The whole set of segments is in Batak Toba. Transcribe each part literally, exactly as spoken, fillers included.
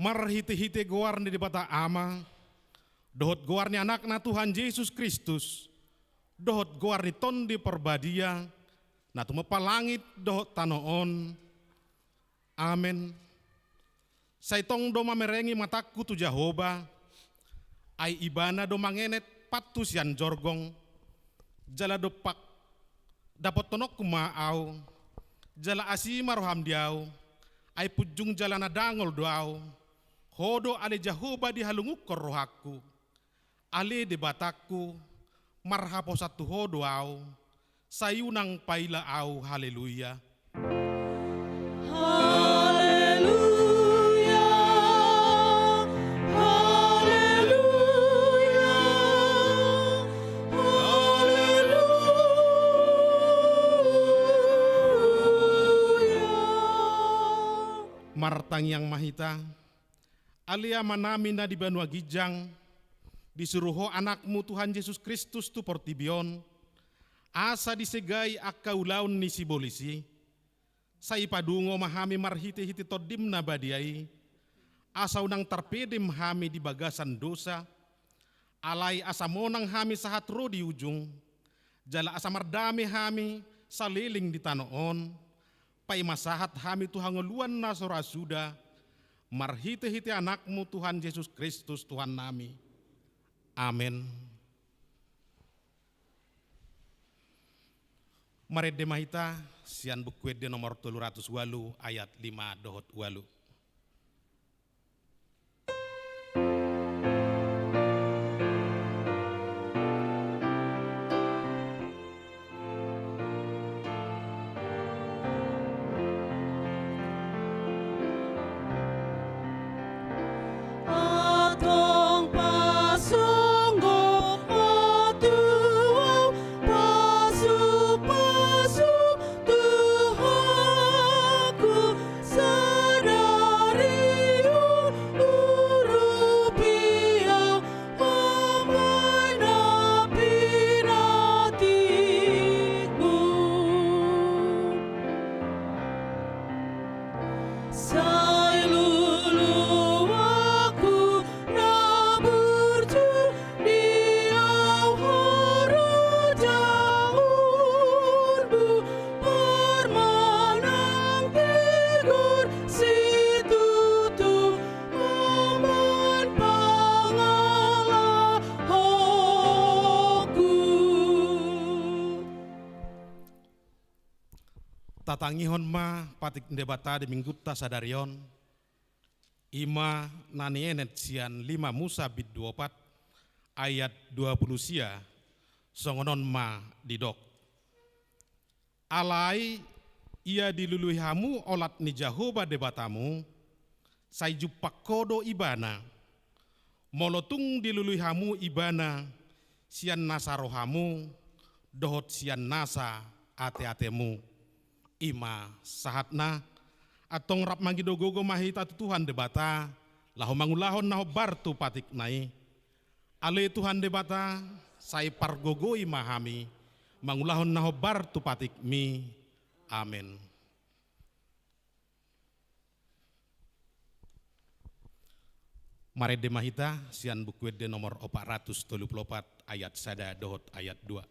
Marhite-hite goar ni Debata Ama, dohot goar ni Anakna Tuhan Jesus Kristus, dohot goar ni Tondi Parbadia, na tumompa langit dohot tano on. Amen. Sai tong do mamerengi matangku tu Jahowa, ai Ibana do mangenet pathu sian jorgong, jala dompak dapothononku ma ahu, jala asi ma roham di ahu, ai punjung jala na dangol do ahu. Ho do ale Jahowa dihalungunhon rohangku. Ale Debatangku, marhaposan tu Ho do ahu, sai unang paila ahu. Haleluya. Haleluya, haleluya, haleluya. Martangiang ma hita. Ale Amanami na di banua ginjang, disuru Ho Anakmu Tuhan Jesus Kristus tu portibi on, asa disegai angka ulaon ni sibolis i. Sai padungo ma hami marhite-hite Tondim na badia i, asa unang tarpedem hami di bagasan dosa, alai asa monang hami sahat ro di ujung, jala asa mardame hami saleleng di tano on, paima sahat hami tu hangoluan na so ra suda, marhite-hite Anakmu Tuhan Jesus Kristus Tuhannami. Amen. Marende ma hita sian Buku Ende nomor tolu ratus ualu, ayat lima dohot ualu. Antong pasonggop ma tu ahu, pasu-pasu Tuhanku, sadari on urupi ahu, ambaen na pinantikmu. Sai luluanku na burju di ahu harajaonmu, parmanang tigor situtu ambaen pangalahoku. Tatangihon ma patik ni Debata di Minggunta sadari on, i ma na nienet sian lima Musa bindu opat ayat dua pulu sia, songon on ma didok. Alai ia dilului hamu olat ni Jahowa Debatamu, sai jumpang ho do Ibana. Molo tung dilului hamu Ibana sian nasa rohamu dohot sian nasa ate-atemu, i ma sahatna. Antong rap mangido gogo ma hita tu Tuhan Debata laho mangulahon na hombar tu patikna i. Ale Tuhan Debata, sai pargogoi ma hami mangulahon na hombar tu patikmi. Amen. Marende ma hita sian Buku Ende nomor opat ratus tolu pulu opat, ayat sada dohot ayat dua.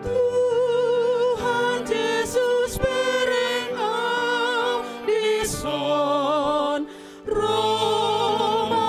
Tuhan Jesus, bereng ahu dison, ro ma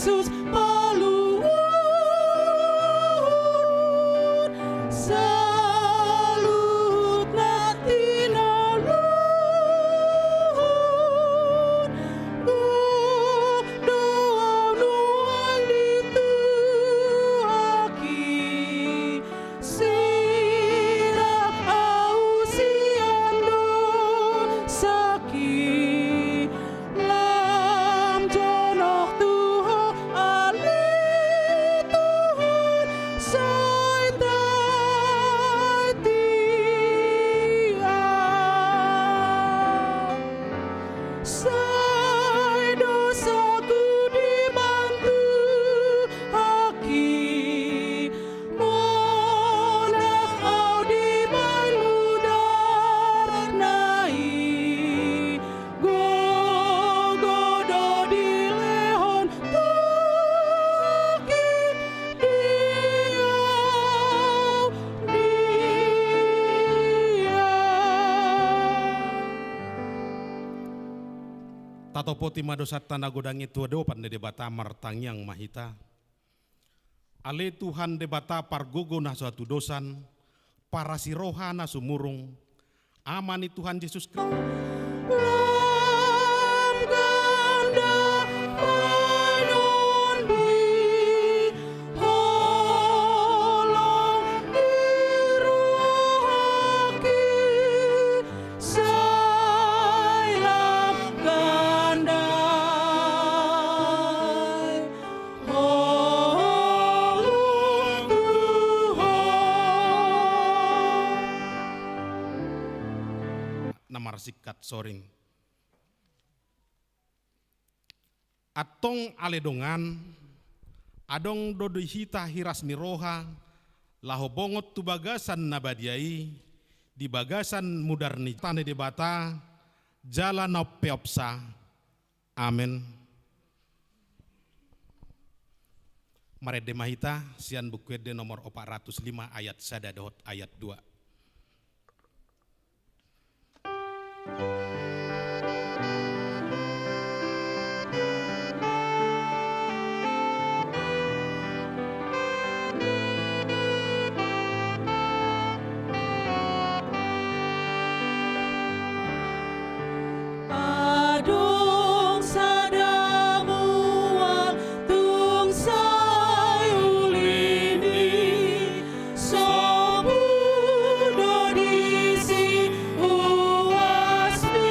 Jesus paluahon saluhut na tinaluhon. Gok do au nuaeng dituhaki, sirang au sian dosaki. Lam jonok tu Ho ale Tuhan, sai taat Tiang. Sai dosaku dibantuhaki, monang au dibahen mudarna i. Gogo do dilehon Tuhan di au dia. Tatopoti ma dosanta na godang i tu adopan ni Debata. Martangiang ma hita. Ale Tuhan Debata pargogo na so hatudosan, parasi roha na sumurung, Ama ni Tuhan Jesus Kristus. Lam ganda panon bi holong di rohaki, sai lam ganda i holong tu Ho. Na marsingkat soring. Antong ale dongan, adong do di hita hiras ni roha laho bongot tu bagasan na badia i, di bagasan mudar ni hata ni Debata, jala na umpeopsa. Amen. Marende ma hita sian Buku Ende nomor opat ratus lima ayat sada dohot ayat dua. Adong sada mual tung sai ulini, sobu do disi uasna.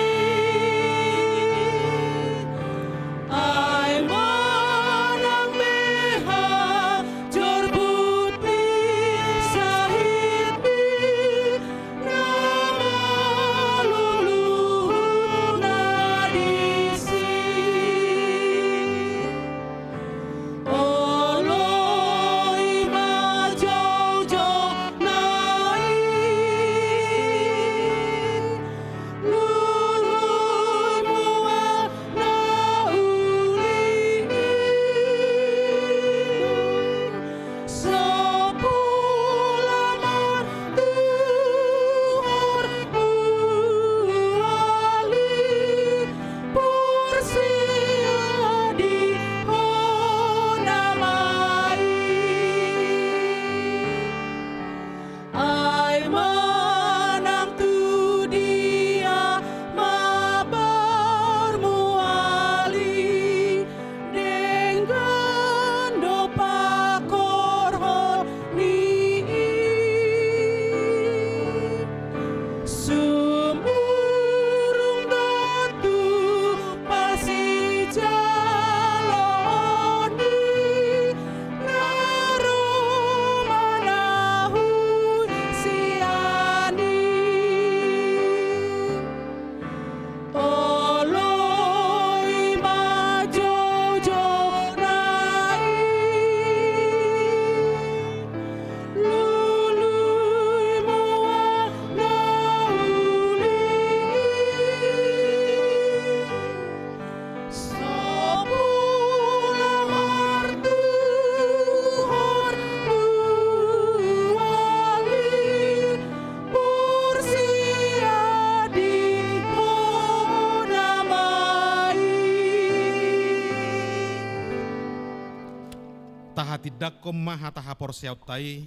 Tahatindangkon ma hata haporseaonta i,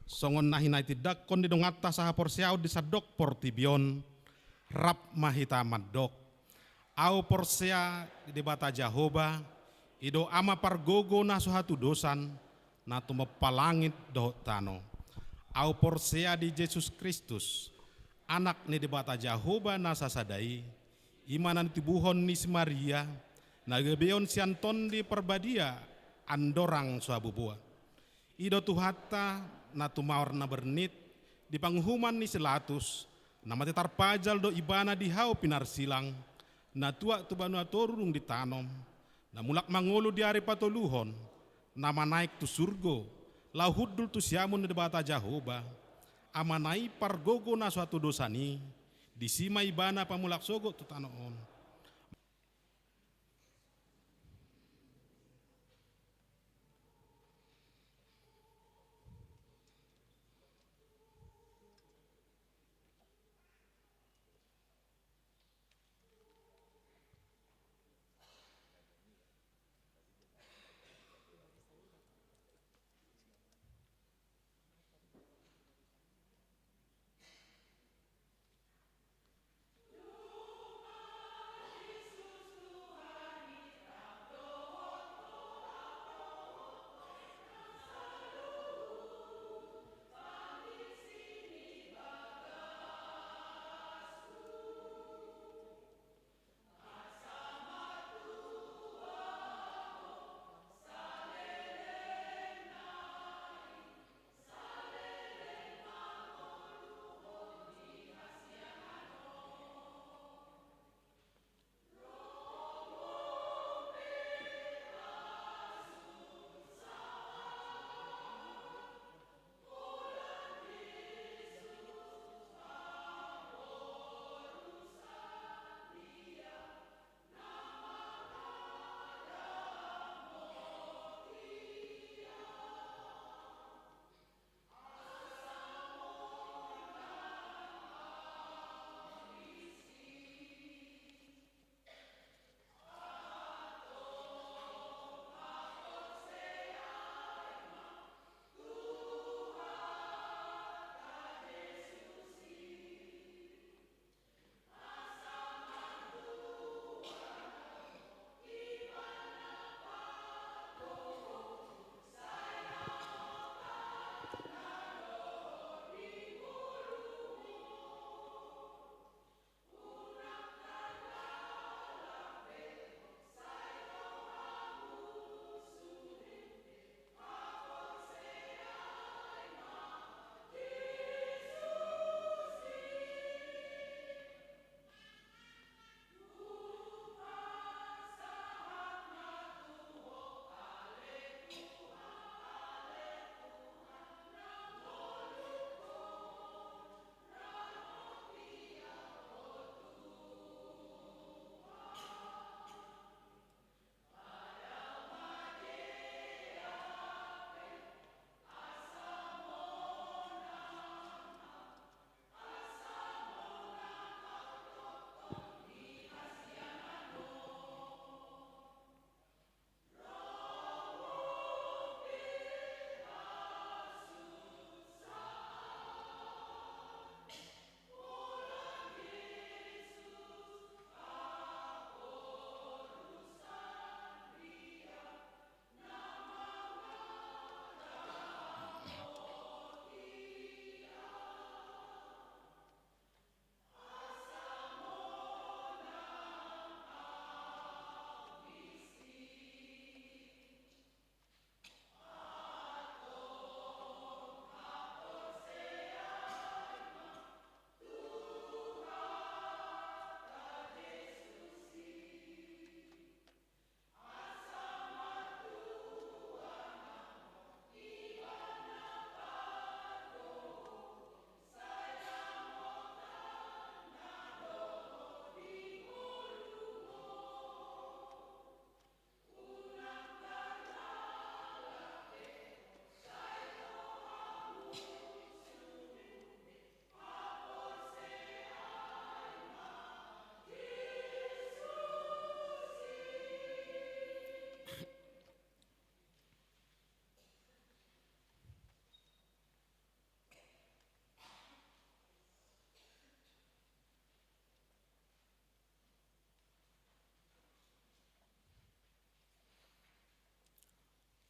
songon na hinahatindangkon ni donganta sahaporseaon di sandok portibi on, rap ma hita mandok. Ahu porsea di Debata Jahowa, i do Ama pargogo na so hatudosan, na tumompa langit dohot tano. Ahu porsea di Jesus Kristus, Anak ni Debata Jahowa na sasada i, i ma na nitubuhon ni si Maria, na gabeon sian Tondi Parbadia, andorang so haboboan. I do Tuhanta, na tumaor na bernit, di panguhuman ni si Latus, na mate tarpajal do ibana di hau pinarsilang, na tuat tu banua toru dung ditanom, na mulak mangolu di ari patoluhon, na manaek tu surgo, laho hundul tu siamun ni Debata Jahowa, Amana i pargogo na so hatudosan i, disi ma ibana pamulak sogot tu tano on.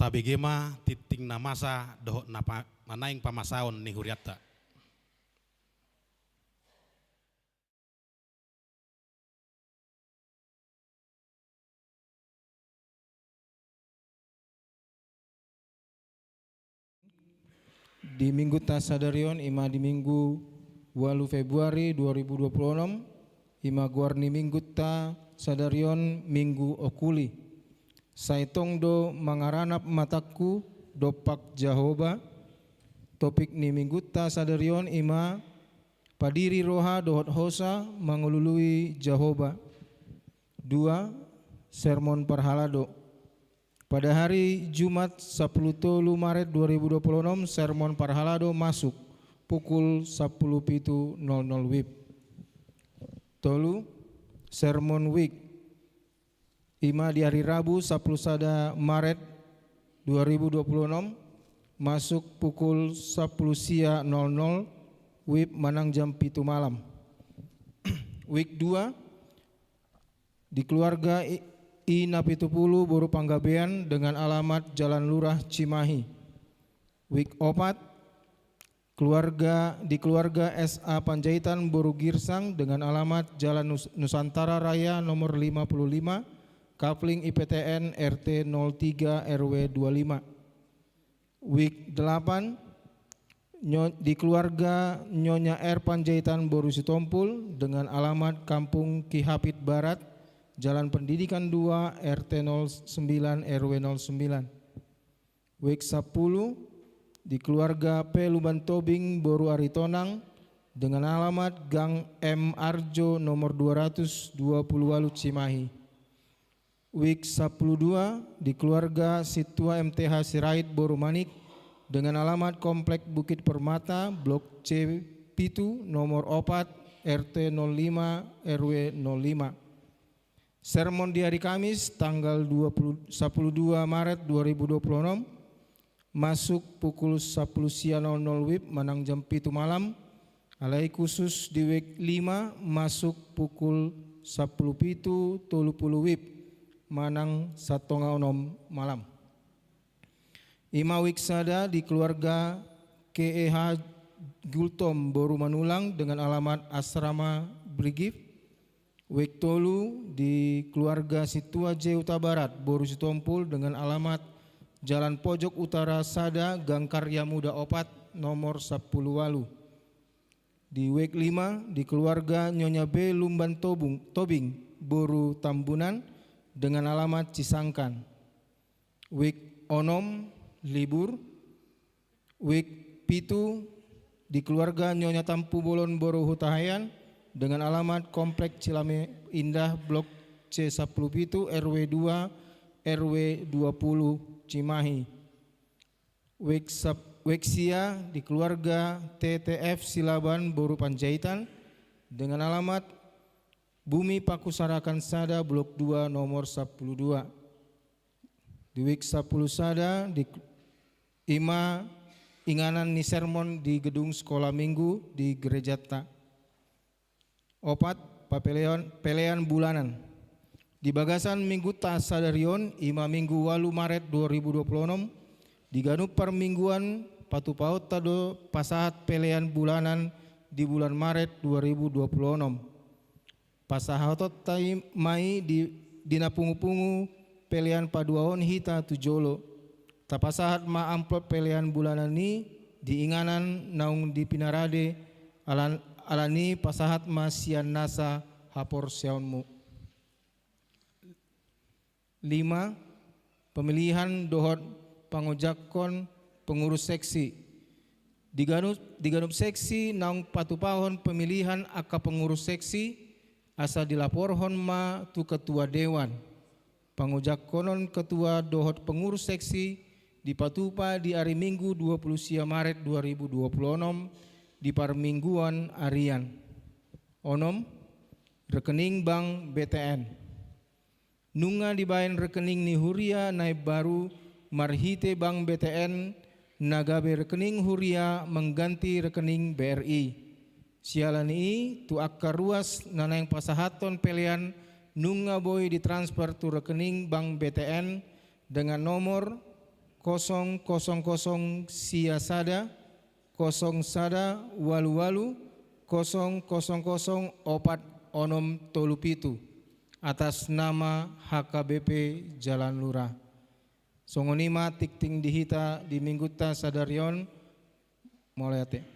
Tabege ma tingting na masa dohot na pa-, na naeng pamasaon ni hurianta. Di minggunta sadari on, i ma di Minggu ualu Februari dua ribu dua puluh onom, i ma goar ni minggunta sadari on Minggu Okuli. Sai tong do mangaranap matangku dompak Jahowa. Topik ni minggunta sadari on i ma padiri roha dohot hosa mangalului Jahowa. Dua, sermon parhalado. Pada hari Jumat, sapuluh tolu Maret dua ribu dua puluh onom, sermon parhalado masuk pukul sapuluh pitu nol nol wib. Tolu, sermon wik. I ma di hari Rabu, sapuluh sada Maret dua ribu dua puluh onom, masuk pukul sapuluh sia nol nol wib manang jam pitu malam. Wik dua, di keluarga I-, I Napitupulu boru Panggabean dengan alamat Jalan Lurah Cimahi. Wik opat, keluarga, di keluarga S A Panjaitan boru Girsang dengan alamat Jalan Nus-, Nusantara Raya nomor lima puluh lima, Kapling I P T N, R T nol tiga, R W dua lima. Wik delapan, nyo-, di keluarga Nyonya R Panjaitan boru Sitompul dengan alamat Kampung Kihapit Barat, Jalan Pendidikan dua, R T nol sembilan, R W nol sembilan. Wik sapuluh, di keluarga P Lumban Tobing boru Aritonang dengan alamat Gang M Arjo nomor dua ratus dua puluh walu Cimahi. Wik sapuluh dua, di keluarga Sintua M T H Sirait boru Manik dengan alamat Komplek Bukit Permata, Blok C pitu, nomor opat, R T nol lima, R W nol lima. Sermon di hari Kamis, tanggal dua puluh, sapuluh dua Maret dua ribu dua puluh onom, masuk pukul sapuluh sia nol nol wib manang jam pitu malam, alai khusus di wik lima masuk pukul sapuluh pitu tolu puluh wib manang satonga onom malam. I ma wik sada di keluarga K E H Gultom boru Manulang dengan alamat Asrama Brigif. Wik tolu di keluarga Sintua J Hutabarat boru Sitompul dengan alamat Jalan Pojok Utara sada, Gang Karya Muda opat, nomor sapuluh walu. Di wik lima di keluarga Nyonya B Lumban Tobung, Tobing boru Tambunan dengan alamat Cisangkan. Wik onom, libur. Wik pitu di keluarga Nyonya Tampubolon boru Hutahaean dengan alamat Komplek Cilame Indah, Blok C sapuluh pitu, R W dua, R W dua puluh, Cimahi. Wik sap-, wik sia di keluarga T T F Silaban boru Panjaitan dengan alamat Bumi Pakusarakan sada, Blok dua, nomor sapuluh dua. Di wik sapuluh sada di, i ma inganan ni sermon di gedung sekolah minggu di gerejanta. Opat, papelean, pelean bulanan. Di bagasan minggunta sadari on, i ma Minggu ualu Maret dua ribu dua puluh onom, di ganup parmingguan patupaonta do pasahat pelean bulanan di bulan Maret dua ribu dua puluh onom. Pasahatonta i ma i di, di na pungupungu pelean paduahon hita tu jolo. Tapasahat ma amplop pelean bulanan i di inganan naung di pinarade, ala-, alani pasahat ma sian nasa haporseaonmu. Lima, pemilihan dohot pangojakhon pengurus seksi. Di ganup, di ganup seksi naung patupahon pemilihan angka pengurus seksi, asa dilaporhon ma tu ketua dewan. Pangojak-, konon ketua dohot pengurus seksi dipatupa di ari Minggu dua puluh sia Maret dua ribu dua puluh onom di parmingguan arian. Onom, rekening bank B T N. Nunga dibaen rekening ni huria na imbaru marhite bank B T N na gabe rekening huria mengganti rekening B R I. Siala ni i, tu angka ruas na naeng pasahathon pelean nunga boi ditransfer tu rekening bank B T N dengan nomor kosong kosong kosong sia sada, kosong sada ualu ualu, kosong kosong kosong opat onom tolu pitu, atas nama H K B P Jalan Lurah. Songon i ma tingting di hita di minggunta sadari on. Mauliate.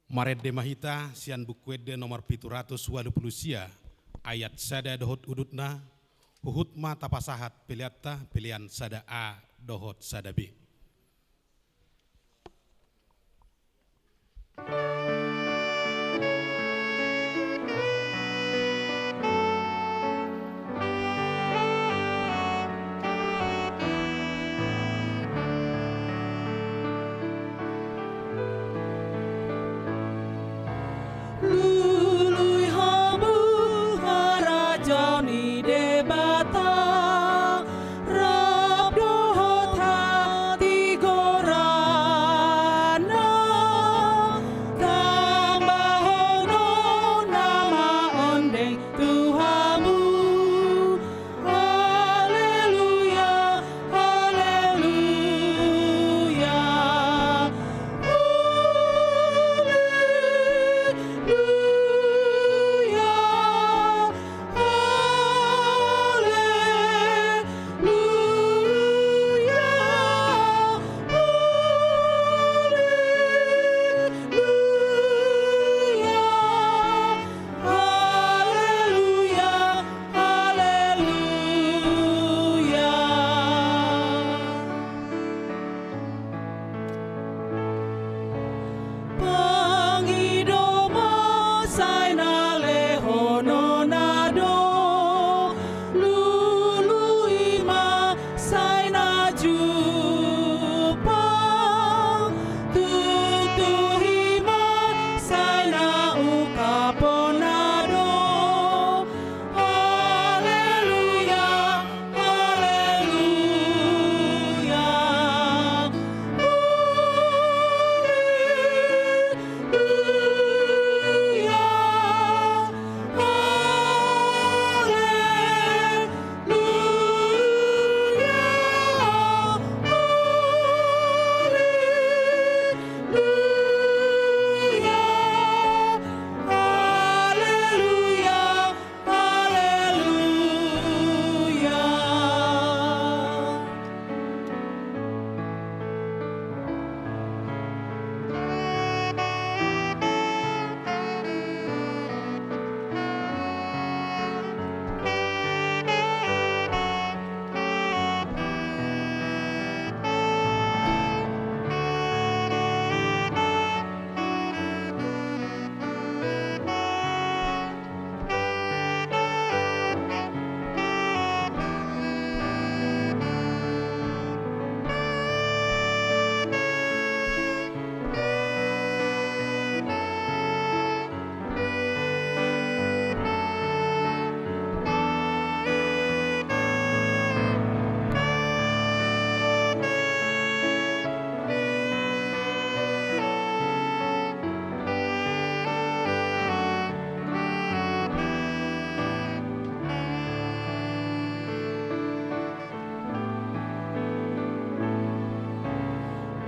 Marende ma hita sian Buku Ende nomor pitu ratus ualu pulu sia, ayat sada dohot udutna. Huhut ma tapasahat peleanta, pelean sada A dohot sada B. Lului hamu harajaon ni Debata, rap dohot hatigoranna, Haleluya, haleluya, haleluya, haleluya, haleluya. Pangido ma sai na lehononna do, lului ma sai na jumpang, tuktuhi ma sai na ungkaponna do. Haleluya, haleluya, haleluya, haleluya, haleluya, haleluya. Haleluya.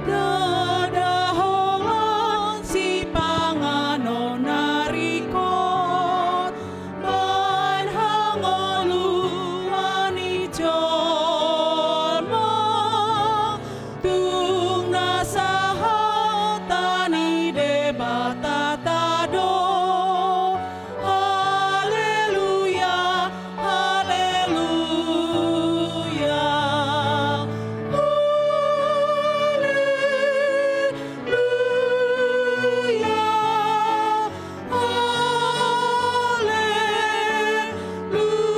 Ndada holan sipanganon na ringkot baen hangoluan ni jolma, tung nasa hata ni Debatata do. Haleluya, haleluya, haleluya, haleluya, haleluya.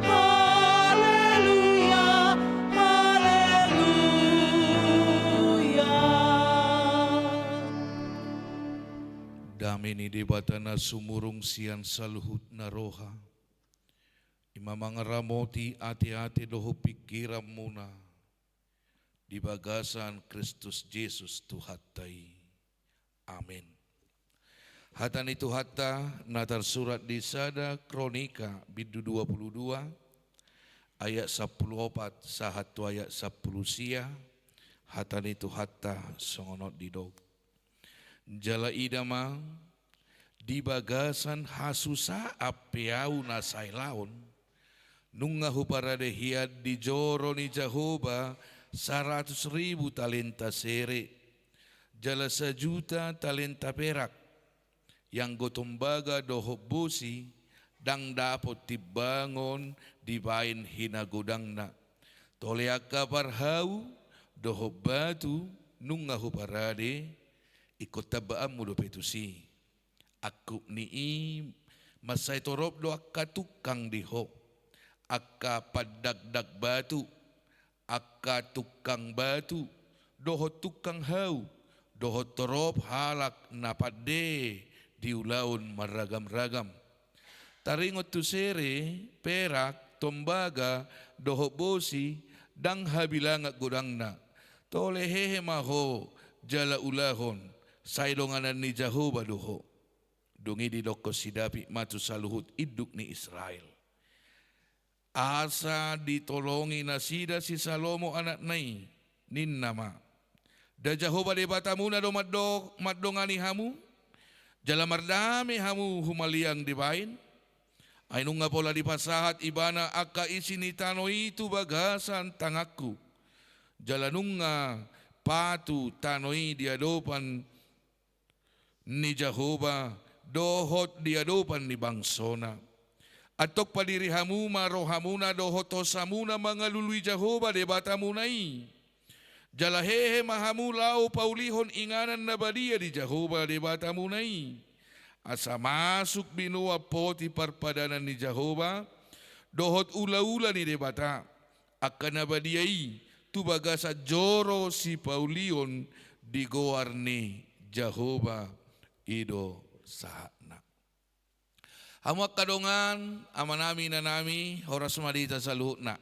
Haleluya, haleluya. Dame ni Debata na sumurung sian saluhutna roha, i ma mangaramoti ateate dohot pingkiranmuna di bagasan Kristus Jesus Tuhanta i. Amen. Hata ni Tuhanta na tarsurat di sada Kronika bindu dua pulu dua, ayat sampulu opat sahat tu ayat sampulu sia, hata ni Tuhanta songon on didok. Jala ida ma, di bagasan hasusaan pe ahu na saelaon, nunga huparade hian di joro ni Jahowa saratus ribu talenta sere, jala sajuta talenta perak, ianggo tombaga dohot bosi, ndang dapot timbangon dibaen hinagodangna. Tole angka parhau dohot batu nunga huparade, ingkon tambaanmu dope tusi. Angkup ni i mansai torop do angka tungkang di ho, angka pandakdak batu, angka tungkang batu, dohot tungkang hau, dohot torop halak na pande di ulaon marragam-ragam. Taringot tu sere, perak, tombaga, dohot bosi, ndang habilangan godangna. Tole hehe ma ho jala ulahon, sai donganan ni Jahowa do ho. Dung i didokkon si Daud ma tu saluhut induk ni Israel. asa ditolongi nasida si Salomo anakna i, ninna ma: Nda Jahowa Debatamuna do mando-, mandongani hamu, jala mardame hamu humaliang dibaen? Ai nunga pola dipasahat ibana angka isi ni tano i tu bagasan tanganku, jala nunga patu tano i di adopan ni Jahowa dohot di adopan ni bangsona. Antong padiri hamu ma rohamuna dohot hosamuna mangalului Jahowa Debatamuna i. Jala hehe ma hamu laho paulihon inganan na badia di Jahowa Debatamuna i, asa masuk binoan poti parpadanan ni Jahowa dohot ulaula ni Debata, angka na badia i, tu bagasan joro sipaulion di goar ni Jahowa. I do sahatna. Hamu angka dongan, amanami, inanami, horas ma di hita saluhutna.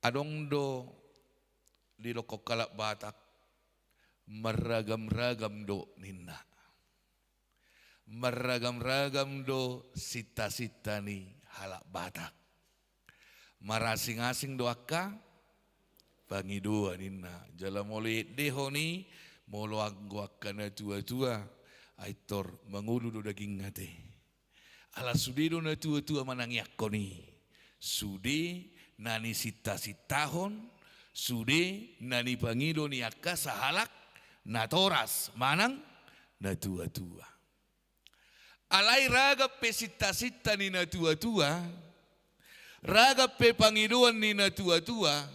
Adong do didokkon halak Batak, marragam-ragam do ninna. Marragam-ragam do sinta-sinta ni halak Batak. Marasing-asing do angka pangidoan ninna. Jala molo iendehon i, molo anggo angka natua-tua, ai tor mangolu do dagingna ate. Ala sude do natua-tua manangiangkon i. Sude na nisinta-sintahon, sude na nipangido ni angka sahalak natoras manang natua-tua. Alai ragam pe sinta-sinta ni natua-tua, ragam pe pangidoan ni natua-tua,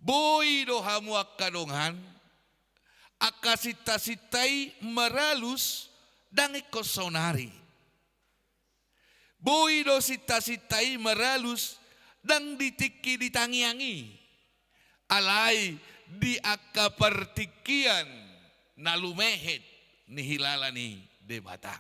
boi do hamu angka dongan, angka sinta-sinta i maralus ndang ingkon saonari. Boi do sinta-sinta i maralus ndang di tingki di tangiang i, alai di angka partingkian na lumehet nihilala ni Debata.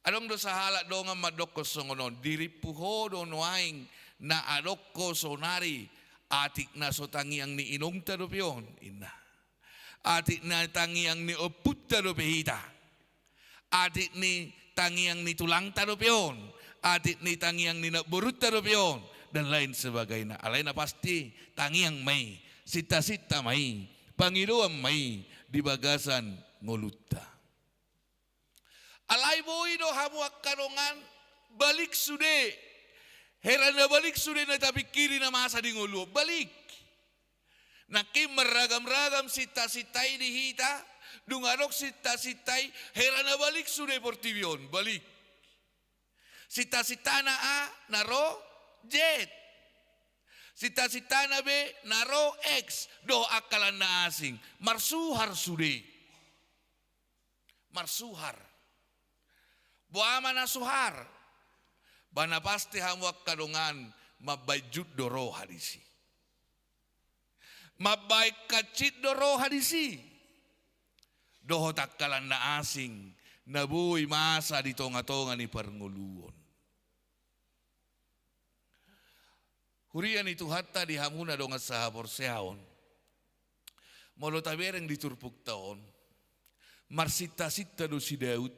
Adong do sahalak dongan mandokkon songon on, dirimpu ho do nuaeng na adong ho saonari, atik na so tangiang ni inongta dope on, ninna. Atik na tangiang ni ompunta dope hita. Atik ni tangiang ni tulangta dope on. Atik ni tangiang ni namborunta dope on. Dan lain sebagainya. Alai na pasti tangiang ma i, sinta-sinta ma i, pangidoan ma i di bagasan ngolunta. Alai boi do hamu angka dongan, balik sude. Hera na balik sude na tapingkiri na masa di ngolu on, balik. Nangkin marragam-ragam sinta-sinta i di hita, dung adong sinta-sinta i, hera na balik sude portibi on, balik. Sinta-sintana A na ro Z. Sinta-sintana B na ro X, dohot angka na asing. Marsuhar sude. Marsuhar. Boha ma na suhar? Ba na pasti hamu angka dongan mambaen jut do roha disi. Mambaen hansit do roha disi. Dohot angka na asing na boi masa di tonga-tonga ni parngoluon. Huria ni Tuhanta, di hamu na dongan sahaporseaon. Molo tabereng di turpukta on, marsinta-sinta do si Daud,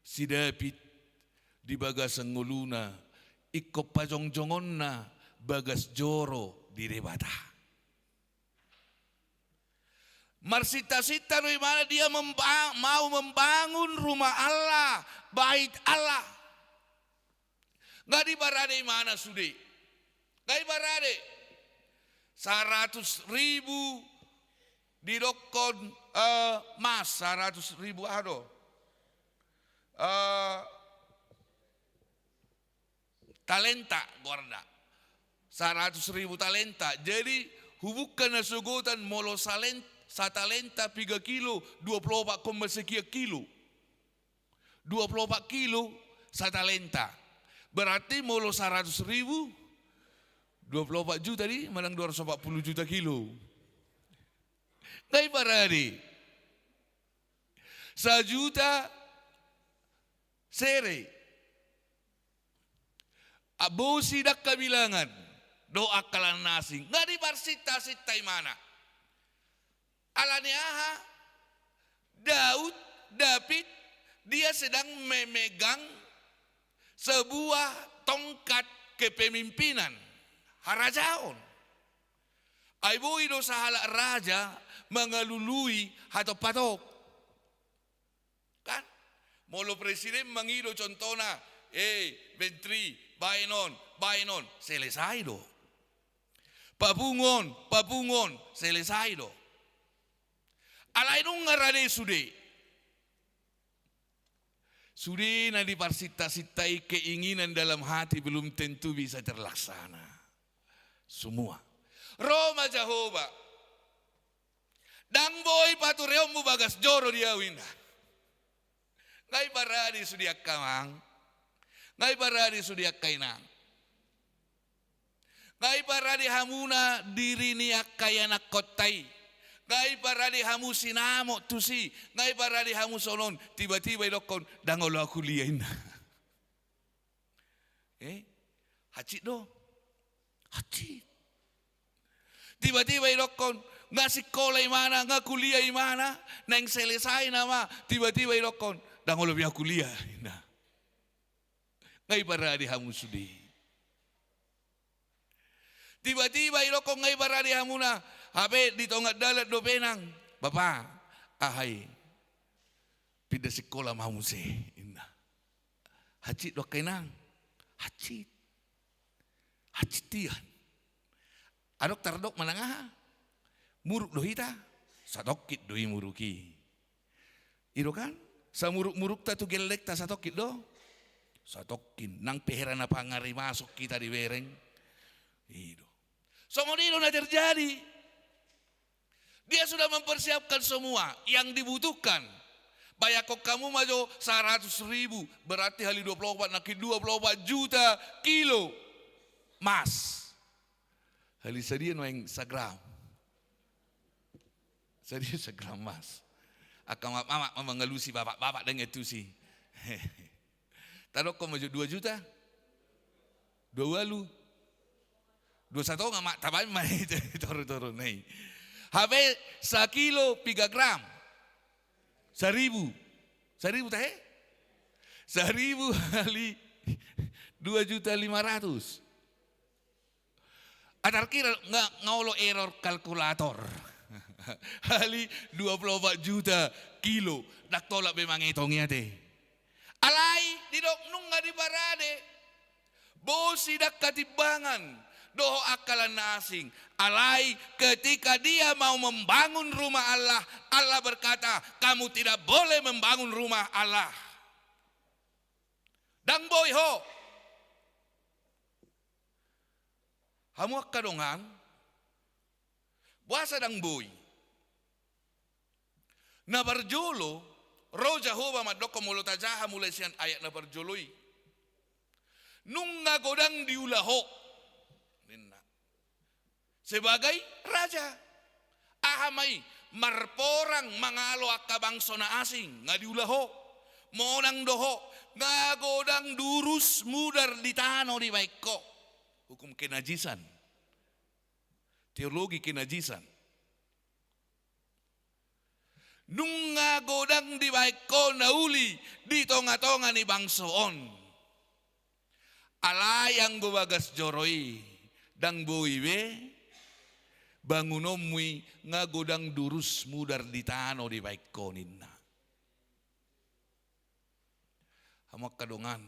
si David, di bagasan ngoluna, ingkon pajongjonganna bagas joro di Debata. Marsinta-sinta do ibana dia memba-, mau membangun rumah Allah, bait Allah. Nga diparade ibana sude. Nga diparade. Saratus ribu didokkon, eh, emas, saratus ribu aha do? Eh, talenta goarna. Saratus ribu talenta. Jadi, hubungka na sogotan molo salen-, satalenta piga kilo, dua pulu opat koma sekian kilo. Dua pulu opat kilo satalenta. Berarti molo saratus ribu, dua pulu opat juta di, manang dua ratus opat pulu juta kilo. Nga diparade. Sajuta sere. Abosi dangka bilangan. Dohot angka na asing. Nga diparsinta-sinta ibana. Alani aha? Daud, David, Dia sedang memegang sebuah tongkat kepemimpinan, harajaon. Ai boi do sahalak raja mangalului hatop-hatop. Kan? Molo presiden mangido contohna, eh, menteri, baen on, baen on, selesai do. Papungu on, papungu on, selesai do. Alai nunga rade sude. Sude na diparsinta-sinta i, keinginan dalam hati belum tentu bisa terlaksana. Semua. Ro ma Jahowa. Ndang boi patureonmu bagas joro di ahu, ninna. Nga iparade sude angka amang. Nga iparade sude angka inang. Nga iparade hamuna diri ni angka ianakkonta i. Nga iparade hamu sinamot tusi. Nga iparade hamu songon on, tiba-tiba idokkon, ndang olo ahu kuliah, ninna. Eh? Hansit do. Hansit. Tiba-tiba idokkon, nga sikola imana, nga kuliah imana, naeng selesai nama, tiba-tiba idokkon, ndang olo be ahu kuliah, ninna. Nga iparade hamu sude. Tiba-tiba idokkon, nga iparade hamuna, hape di tonga dalan dope, nang, bapa, aha i, pinda sikola ma ahu muse, ninna. Hansit do angka inang. Hansit. Hansit hian. Adong tardok manang aha? Muruk do hita. Satongkin do i muruk i. I do kan? Samuruk-murukta tu gellengta satongkin do. Satongkin. Nang pe hera na pangarimason hita dibereng. I do. Songon i do na terjadi. Dia sudah mempersiapkan semua yang dibutuhkan. Bayangkon hamu ma jo, seratus ribu, berarti hali dua puluh opat, nangkin dua puluh opat juta kilo emas. Hali sadia nuaeng sagram? Sadia sagram emas? Angka mamak-mamak ma mangalusi, bapak-bapak ndang i antusi. Tadokkon ma jo dua juta? Dua ualu? Dua satonga ma, tabaen ma i toru-toru na i. Hape sakilo piga gram? Saribu. Saribu tahe? Saribu hali dua juta lima ratus. Ah, tarkira nga, nga olo error kalkulator. Hali dua puluh opat juta kilo, ndang tolap be mangetong i ate. Alai didok nunga diparade. Bosi do angka timbangan dohot angka na asing. Alai ketika dia mau membangun rumah Allah, Allah berkata, "Kamu tidak boleh membangun rumah Allah." Ndang boi ho. Hamu angka dongan, boasa ndang boi? Na parjolo, ro Jahowa mandokkon, molo tajaha mulai sian ayat na parjolo i, nunga godang diula ho, ninna, sebagai raja. Aha ma i? Marporang mangalo angka bangso na asing, nga diula ho. Monang do ho, nga godang durus mudar di tano dibaen ho. Hukum kenajisan. Teologi kenajisan. Nunga godang dibaen ho na uli di tonga-tonga ni bangso on. Alai anggo bagas joro i, ndang boi be bangunonmu i nga godang durus mudar di tano dibaen ho, ninna. Hamu angka dongan,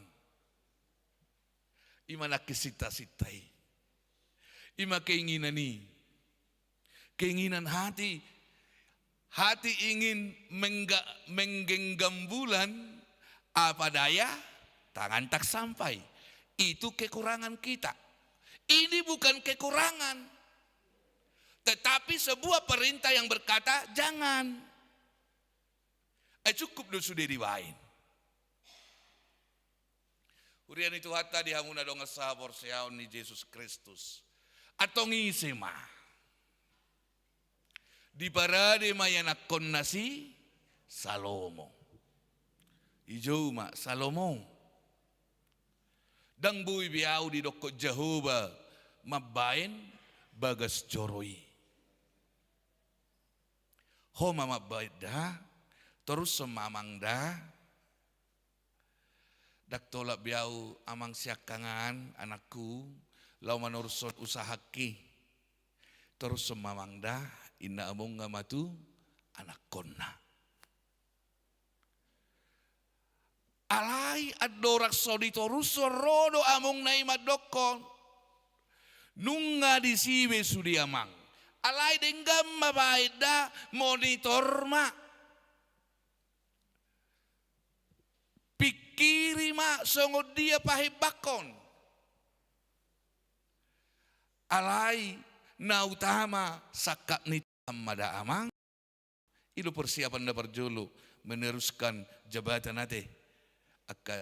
i ma nangkin sinta-sinta i. I ma keinginan i. Keinginan hati, hati ingin mengga-, menggenggam bulan, apa daya tangan tak sampai. Itu kekurangan kita. Ini bukan kekurangan, tetapi sebuah perintah yang berkata, "Jangan." Ai cukup do sude dibaen. Huria ni Tuhanta, di hamu na dongan sahaporseaon ni Jesus Kristus. Antong ise ma? Diparade ma ianakkonna si Salomo. Dijou ma Salomo. Ndang boi be ahu didokkon Jahowa mambaen bagas joro i. Ho ma mambaen da, torushon ma amang da. Ndang tolap be ahu amang siangkangan, anakku, laho manorushon usahangki. Torushon ma amang da, inna amongna ma tu anakkonna. Alai andorang so ditorushon, ro do amongna i mandokkon, nunga disi be sude amang. Alai denggan ma baen da, monitor ma. Pingkiri ma songon dia pahembangkon. Alai na utama sangkap ni Tuhan ma da amang. I do persiapan na parjolo meneruskan jabatan ate angka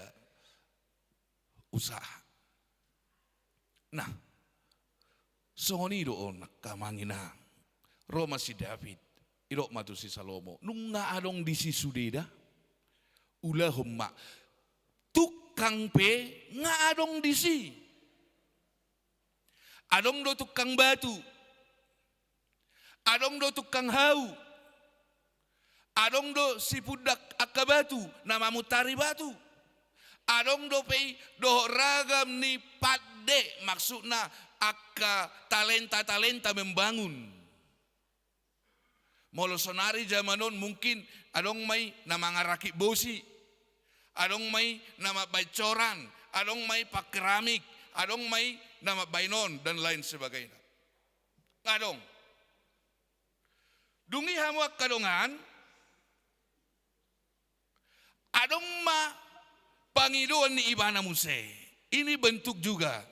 usaha. Nah, songon i do on angka amang inang. Ro ma si David, didok ma tu si Salomo, nunga adong disi sude da? Ulahon ma. Tungkang pe nga adong disi. Adong do tungkang batu. Adong do tungkang hau. Adong do sipundak angka batu na mamuntari batu. Adong dope i dohot ragam ni pande, maksudna angka talenta-talenta membangun. Molo sonari zaman on mungkin adong ma i na mangarakit bosi, adong ma i na mambaen coran, adong ma i pakeramik, adong ma i na mambaen on dan lain sebagainya. Nga adong. Dung i hamu angka dongan, adong ma pangidoan ni ibana muse. Ini bentuk juga.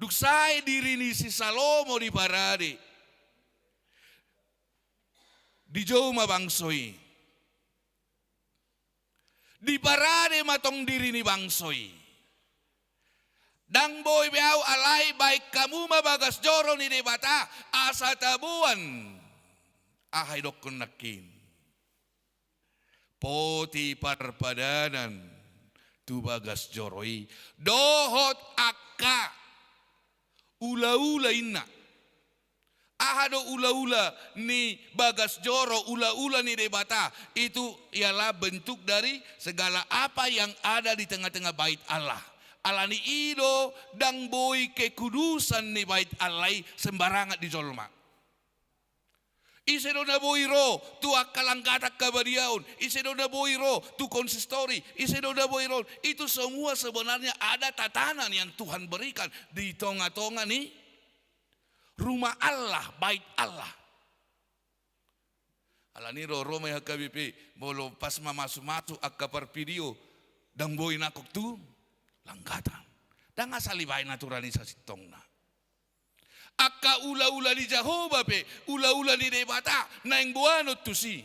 Dung sae diri ni si Salomo diparade, dijou ma bangso i. Diparade ma tong diri ni bangso i. Ndang boi be ahu, alai baen hamu ma bagas joro ni Debata asa taboan. Aha idokkon nangkin? Poti parpadanan tu bagas joro i dohot angka ulaula inna. Aha do ulaula ni bagas joro, ulaula ni Debata? Itu ialah bentuk dari segala apa yang ada di tengah-tengah bait Allah. Alani i do ndang boi kekudusan ni bait Allah i sembarangan di jolma. Ise do na boi ro tu angka langgatan habadiaon, ise do na boi ro tu konsistori, ise do na boi ro. Itu semua sebenarnya ada tatanan yang Tuhan berikan di tonga-tonga ni rumah Allah, bait Allah. Alani i do ro ma i H K B P, molo pas mamasu-masu angka parvidio, ndang boi nangkok tu langgatan. Ndang asal dibaen aturan i sasintongna. Angka ulaula ni Jahowa pe, ulaula ni Debata, naeng boanon tusi.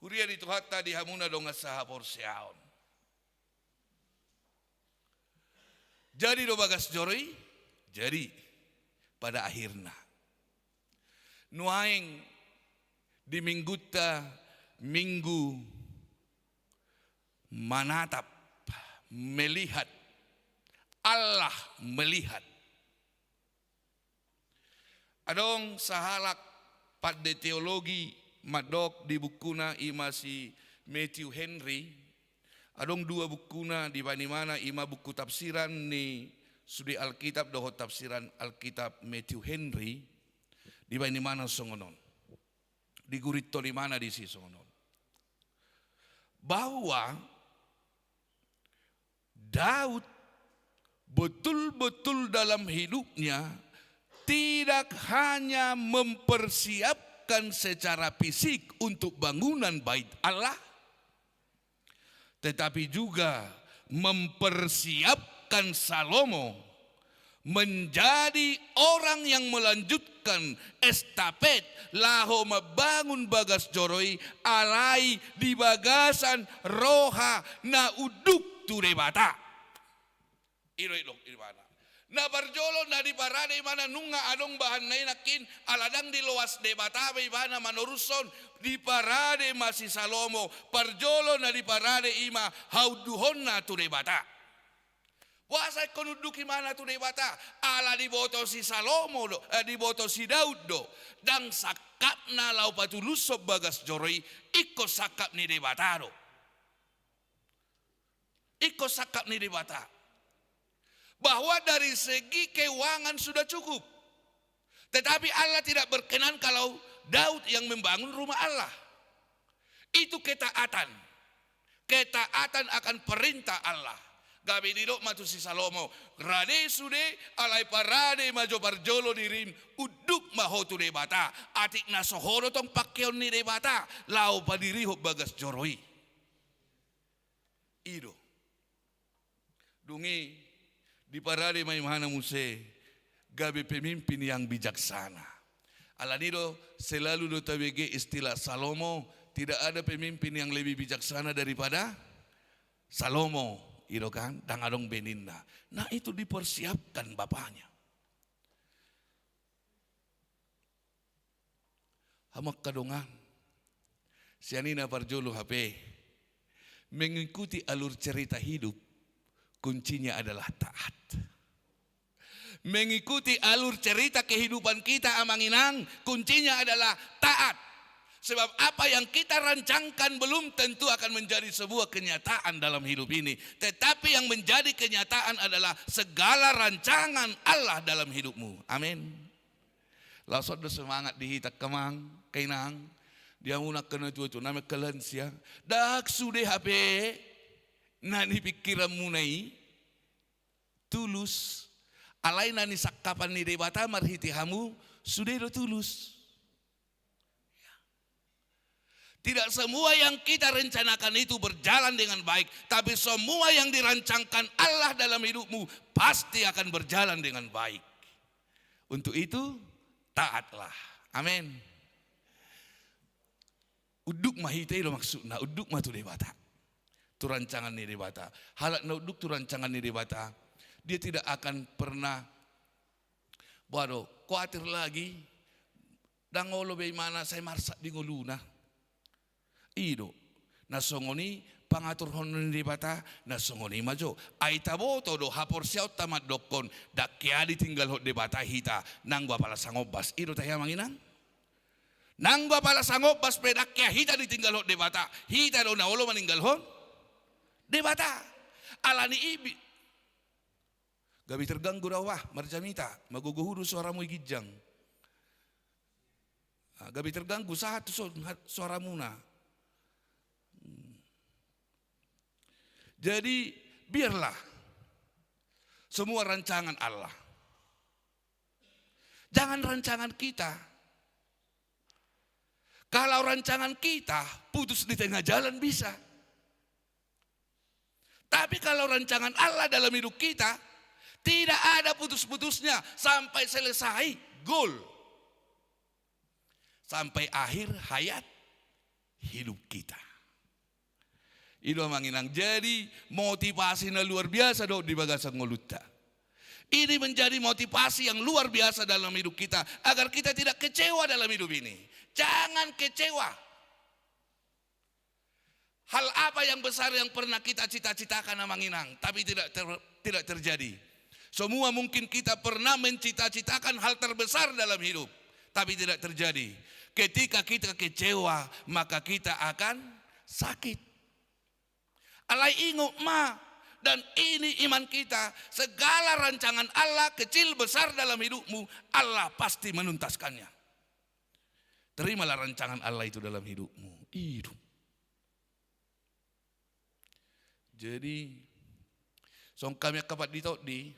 Huria ni Tuhanta di hamuna dongan sahaporseaon. Jadi do bagas joro i? Jadi, pada akhirna. Nuaeng di minggunta, minggu menatap, melihat, Allah melihat. Adong sahalak pande teologi mandok di bukuna, i ma si Matthew Henry. Adong dua bukuna, dibaen ibana i ma buku tafsiran ni sude Alkitab dohot tafsiran Alkitab Matthew Henry. Dibaen ibana songon on. Digurithon ibana disi songon on. Bahwa Daud betul-betul dalam hidupnya tidak hanya mempersiapkan secara fisik untuk bangunan bait Allah, tetapi juga mempersiapkan Salomo menjadi orang yang melanjutkan estafet laho mambangun bagas joro i, alai di bagasan roha na unduk tu Debata. I do didok ibana. Na parjolo na diparade ibana, nunga adong bahanna i nangkin, ala ndang diloas Debata be ibana manorushon, diparade ma si Salomo, parjolo na diparade i ma haunduhonna tu Debata. Boasa ingkon unduk ibana tu Debata? Ala diboto si Salomo do, eh, diboto si Daud do, ndang sangkapna laho patulushon bagas joro i, ingkon sangkap ni Debata do. Ingkon sangkap ni Debata bahwa dari segi keuangan sudah cukup. Tetapi Allah tidak berkenan kalau Daud yang membangun rumah Allah. Itu ketaatan. Ketaatan akan perintah Allah. Gabe didok ma tu si Salomo, rade sude, alai parade ma jo parjolo dirim, unduk ma ho tu Debata, atik na so ho do tong pangkeon ni Debata, laho padirihon bagas joro i. I do. Dung i, diparade ma ibana muse gabe pemimpin yang bijaksana. Alani do, selalu do tabege istilah Salomo, tidak ada pemimpin yang lebih bijaksana daripada Salomo, i do kan, ndang adong be ninna. Nah, itu dipersiapkan bapaknya. Hamu angka dongan, sian i na parjolo hape, mengikuti alur cerita hidup, kuncinya adalah taat. Mengikuti alur cerita kehidupan kita, Amang Inang, kuncinya adalah taat. Sebab apa yang kita rancangkan belum tentu akan menjadi sebuah kenyataan dalam hidup ini. Tetapi yang menjadi kenyataan adalah segala rancangan Allah dalam hidupmu. Amin. Laos on do semangat di hita angka amang, angka inang, di hamu na angka na tua-tua, na mengkalansia. Ndang sude hape na nipingkiranmuna i tulus. Alai na nisangkapan ni Debata marhite hamu, sude do tulus. Tidak semua yang kita rencanakan itu berjalan dengan baik, tapi semua yang dirancangkan Allah dalam hidupmu pasti akan berjalan dengan baik. Untuk itu, taatlah. Amin. Unduk ma hita, i do maksudna, unduk ma tu Debata. Tu rancangan ni Debata. Halak na unduk tu rancangan ni Debata, dia tidak akan pernah, waduh, khawatir lagi, ndang olo be imana sai marsak di ngoluna. I do. Na songon i pangaturhon ni Debata, na songon i ma jo. Ai taboto do haporseaonta mandokkon, ndang hea ditinggalhon Debata hita, nanggo apala sangombas. I do tahe, Amang Inang? Nanggo apala sangombas pe ndang hea hita ditinggalhon Debata, hita do na olo maninggalhon Debata. Alani i bi-, gabe terganggu do au, bah, marjamita, magogo huhut do suaramu i ginjang. Ah, gabe terganggu, sahat tu so-, suaramuna. Hmm. Jadi, biarlah semua rancangan Allah. Jangan rancangan kita. Kalau rancangan kita putus di tengah jalan bisa. Tapi kalau rancangan Allah dalam hidup kita, tidak ada putus-putusnya sampai selesai gol. Sampai akhir hayat hidup kita. I do, Amang Inang, jadi motivasi na luar biasa do di bagasan ngolunta. Ini menjadi motivasi yang luar biasa dalam hidup kita, agar kita tidak kecewa dalam hidup ini. Jangan kecewa. Hal apa yang besar yang pernah kita cita-citakan, Amang Inang, tapi tidak ter-, tidak terjadi? Semua mungkin kita pernah mencita-citakan hal terbesar dalam hidup, tapi tidak terjadi. Ketika kita kecewa, maka kita akan sakit. Alai ingot ma, dan ini iman kita, segala rancangan Allah, kecil besar dalam hidupmu, Allah pasti menuntaskannya. Terimalah rancangan Allah itu dalam hidupmu. I do. Jadi, songon hami angka pandita on di,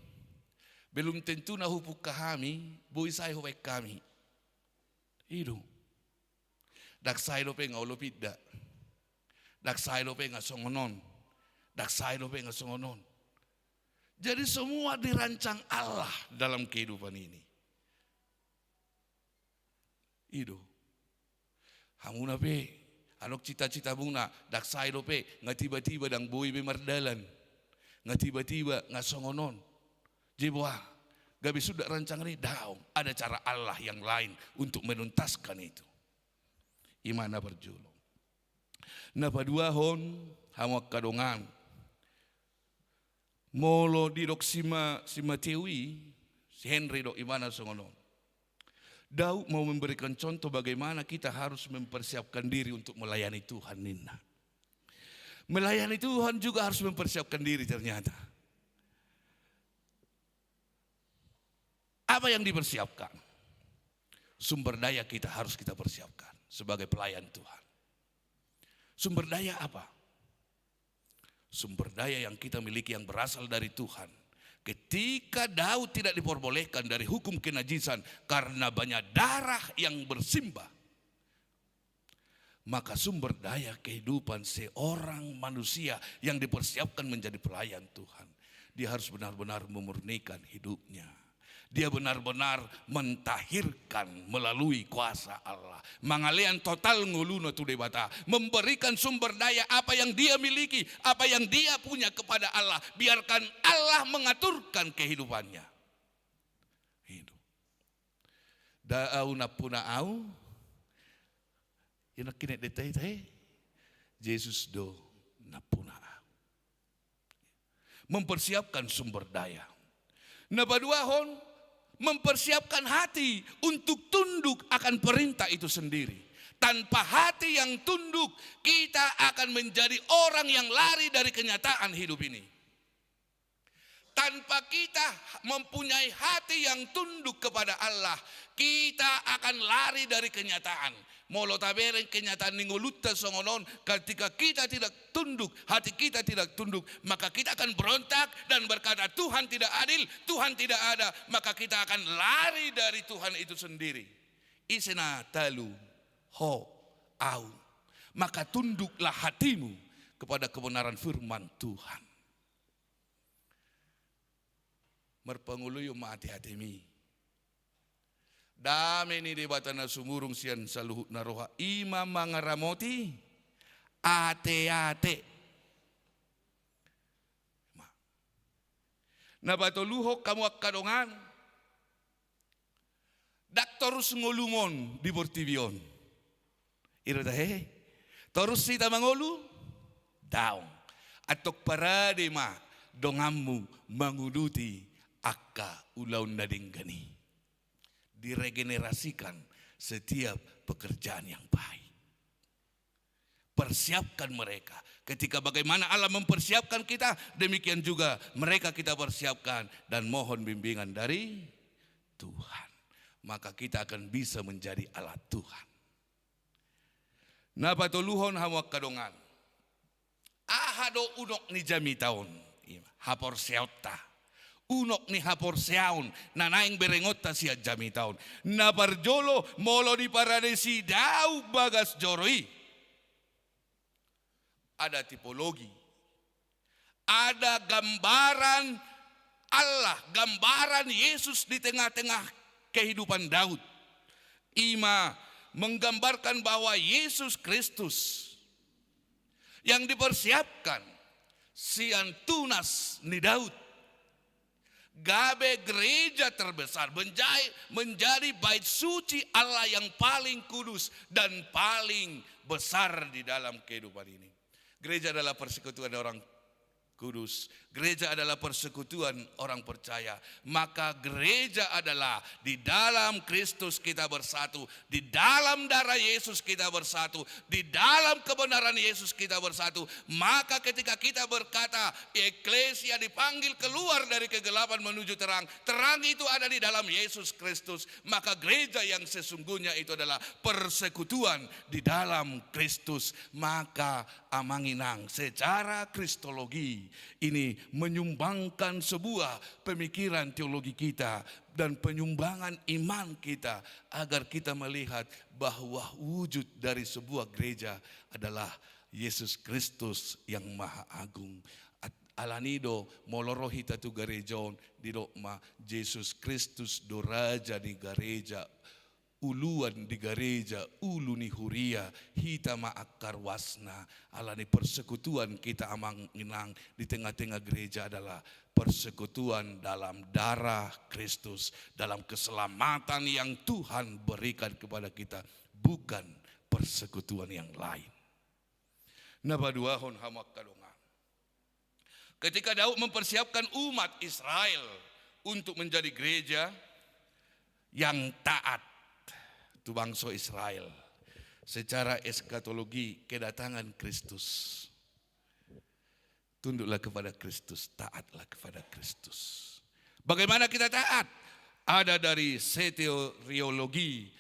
belum tentu na hupungka hami, boi sae hubaen hami. I do. Ndang sae dope nga olo pinda. Ndang sae dope nga songon on. Ndang sae dope nga songon on. Jadi semua dirancang Allah dalam kehidupan ini. I do. Hamuna pe, adong cita-citamuna, ndang sae dope, nga tiba-tiba ndang boi be mardalan. Nga tiba-tiba, nga songon on. Jadi boha, gabe suda rancangan i, daong. Ada cara Allah yang lain untuk menuntaskan itu. Ima na parjolo. Na paduahon, hamu angka dongan. Molo didok si Ma-, si Mateo i, si Henry dok ibana songon on. Daud mau memberikan contoh bagaimana kita harus mempersiapkan diri untuk melayani Tuhan, ninna. Melayani Tuhan juga harus mempersiapkan diri ternyata. Apa yang dipersiapkan? Sumber daya kita harus kita persiapkan sebagai pelayan Tuhan. Sumber daya apa? Sumber daya yang kita miliki yang berasal dari Tuhan. Ketika Daud tidak diperbolehkan dari hukum kenajisan karena banyak darah yang bersimbah, maka sumber daya kehidupan seorang manusia yang dipersiapkan menjadi pelayan Tuhan, dia harus benar-benar memurnikan hidupnya. Dia benar-benar mentahirkan melalui kuasa Allah. Mangalean total ngoluna tu Debata, memberikan sumber daya apa yang dia miliki, apa yang dia punya kepada Allah. Biarkan Allah mengaturkan kehidupannya. Hidup. Ndang ahu nampuna ahu, ia nangkin deta hita, eh. Jesus do nampuna ahu. Mempersiapkan sumber daya. Na paduahon, mempersiapkan hati untuk tunduk akan perintah itu sendiri. Tanpa hati yang tunduk, kita akan menjadi orang yang lari dari kenyataan hidup ini. Tanpa kita mempunyai hati yang tunduk kepada Allah, kita akan lari dari kenyataan. Molo tabereng kenyataan ni ngolunta songon on, ketika kita tidak tunduk, hati kita tidak tunduk, maka kita akan berontak dan berkata, "Tuhan tidak adil, Tuhan tidak ada." Maka kita akan lari dari Tuhan itu sendiri. Ise na talu? Ho, ahu. Maka tunduklah hatimu kepada kebenaran firman Tuhan. Marpangoloion ma ateatemi. Dame ni Debata na sumurung sian saluhut na roha, i ma mangaramoti ateate. Ma. Na patoluhon, hamu angka dongan, ndang torus ngolumon di portibi on. I do tahe? Torus hita mangolu? Daong. Antong parade ma donganmu manguduti angka ulaon na denggan i. Diregenerasikan setiap pekerjaan yang baik. Persiapkan mereka. Ketika bagaimana Allah mempersiapkan kita, demikian juga mereka kita persiapkan dan mohon bimbingan dari Tuhan. Maka kita akan bisa menjadi alat Tuhan. Na patoluhon, hamu angka dongan. Aha do unok ni jamita on? Haporseaonta. Unok ni haporseaon na naeng berengonta sian jamita on. Na parjolo, molo diparadesi Daud bagas joro i, ada tipologi, ada gambaran Allah, gambaran Yesus di tengah-tengah kehidupan Daud. I ma menggambarkan bahwa Yesus Kristus yang dipersiapkan sian tunas ni Daud, gabe gereja terbesar, menjadi, menjadi bait suci Allah yang paling kudus dan paling besar di dalam kehidupan ini. Gereja adalah persekutuan orang kudus. Gereja adalah persekutuan orang percaya. Maka gereja adalah di dalam Kristus kita bersatu, di dalam darah Yesus kita bersatu, di dalam kebenaran Yesus kita bersatu. Maka ketika kita berkata, eklesia dipanggil keluar dari kegelapan menuju terang, terang itu ada di dalam Yesus Kristus. Maka gereja yang sesungguhnya itu adalah persekutuan di dalam Kristus. Maka amang inang, secara kristologi ini menyumbangkan sebuah pemikiran teologi kita dan penyumbangan iman kita, agar kita melihat bahwa wujud dari sebuah gereja adalah Yesus Kristus yang Maha Agung. At-, alani do, molo ro hita tu gareja on, didok ma, Yesus Kristus do raja ni gareja, uluan di gareja, ulu ni huria, hita ma angka ruasna. Alani persekutuan kita, amang inang, di tengah-tengah gereja adalah persekutuan dalam darah Kristus, dalam keselamatan yang Tuhan berikan kepada kita, bukan persekutuan yang lain. Na paduahon, hamu angka dongan. Ketika Daud mempersiapkan umat Israel untuk menjadi gereja yang taat tu bangso Israel secara eskatologi kedatangan Kristus. Tunduklah kepada Kristus, taatlah kepada Kristus. Bagaimana kita taat? Ada dari soteriologi,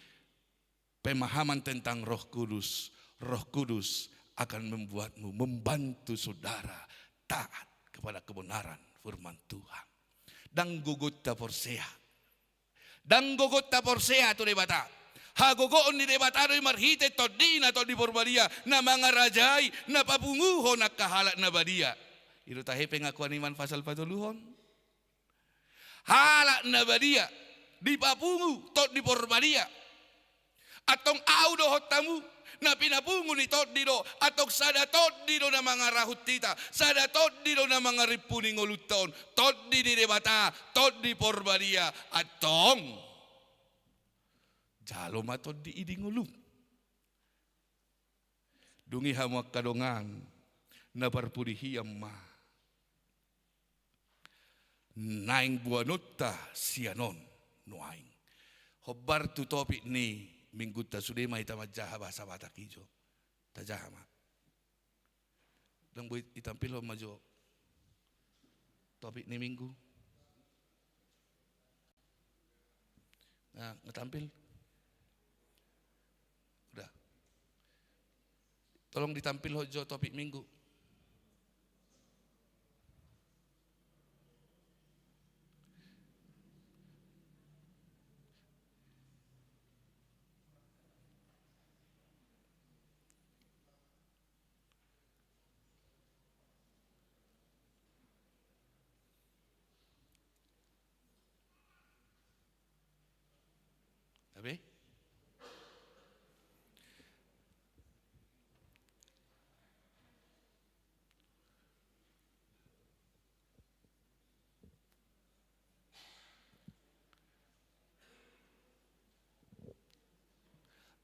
pemahaman tentang Roh Kudus. Roh Kudus akan membuatmu, membantu saudara taat kepada kebenaran firman Tuhan. Ndang gogonta porsea. Ndang gogonta porsea tu Debata. Hagogoon ni Debata do i marhite Tondina, Tondi Porbadia, na mangarajai, na papunguhon angka halak na badia. I do tahe pengakuan iman pasal patoluhon. Halak na badia dipapungu Tondi Porbadia. Antong ahu dohot hamu, na pinapungu ni Tondi do, antong sada Tondi do na mangarahut hita, sada Tondi do na mangarimpu ni ngolunta on, Tondi ni Debata, Tondi Porbadia, antong jalo ma Tondi i di ngolum. Dung i hamu angka dongan, na parpudi hian ma naeng boanonta sian on nuaeng. Hombar tu topik ni minggunta, sude ma hita manjaha bahasa Batak i jo. Tajaha ma. Ndang boi ditampilhon ma jo topik ni minggu. Nah, nggak tampil. Udah. Tolong ditampilhon jo topik minggu. Abe?